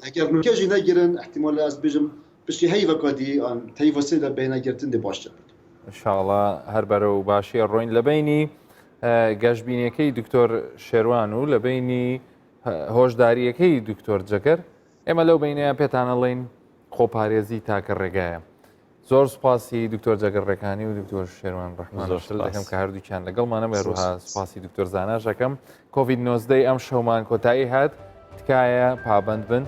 ئەگەر نوکەژی نەگرن احتمال ئەس بێژم پشتی هەیڤەکە دی ئان تەیڤە سێ دە بینە گرتن دێ باشتر بێت. ان شاء الله هەر بەرەو باشی ڕۆین لە بینی گەشبینیەکەی دکتۆر شێروان و لە بینی هۆشداریەکەی دکتۆر جەگەر ئێمە لەو بینەیە پێتان ئەڵێین خۆپارێزی تاکە ڕێگایە. زۆر سوپاسی دکتۆر جەگەر ڕێکانی و دکتۆر شێروان ڕەحمان زۆر شل دەکەم سوپاس. کە هەردووکیان لەگەڵمانە زۆر هەروەها سوپاس. سوپاسی دکتۆر زاناش ئەکەم کۆڤید 19 ئەم شەومان کۆتایی هات تکایە پابند بن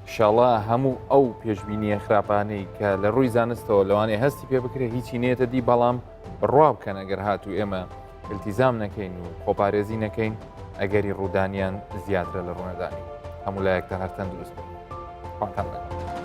ئیشاڵا هەموو ئەو پێشبینیە خراپانەی کە لە ڕووی زانستەوە لەوانەیە هەستی پێ بکرێت هیچی نێتە دی بەڵام بڕوا بکەن ئەگەر هاتوو ئێمە التیزام نەکەین و خۆپارێزی نەکەین ئەگەری ڕوودانیان زیاترە لە ڕوونەدانی. هەموو لایەکتان هەر تەندروست بن. خواتان لەگەڵ.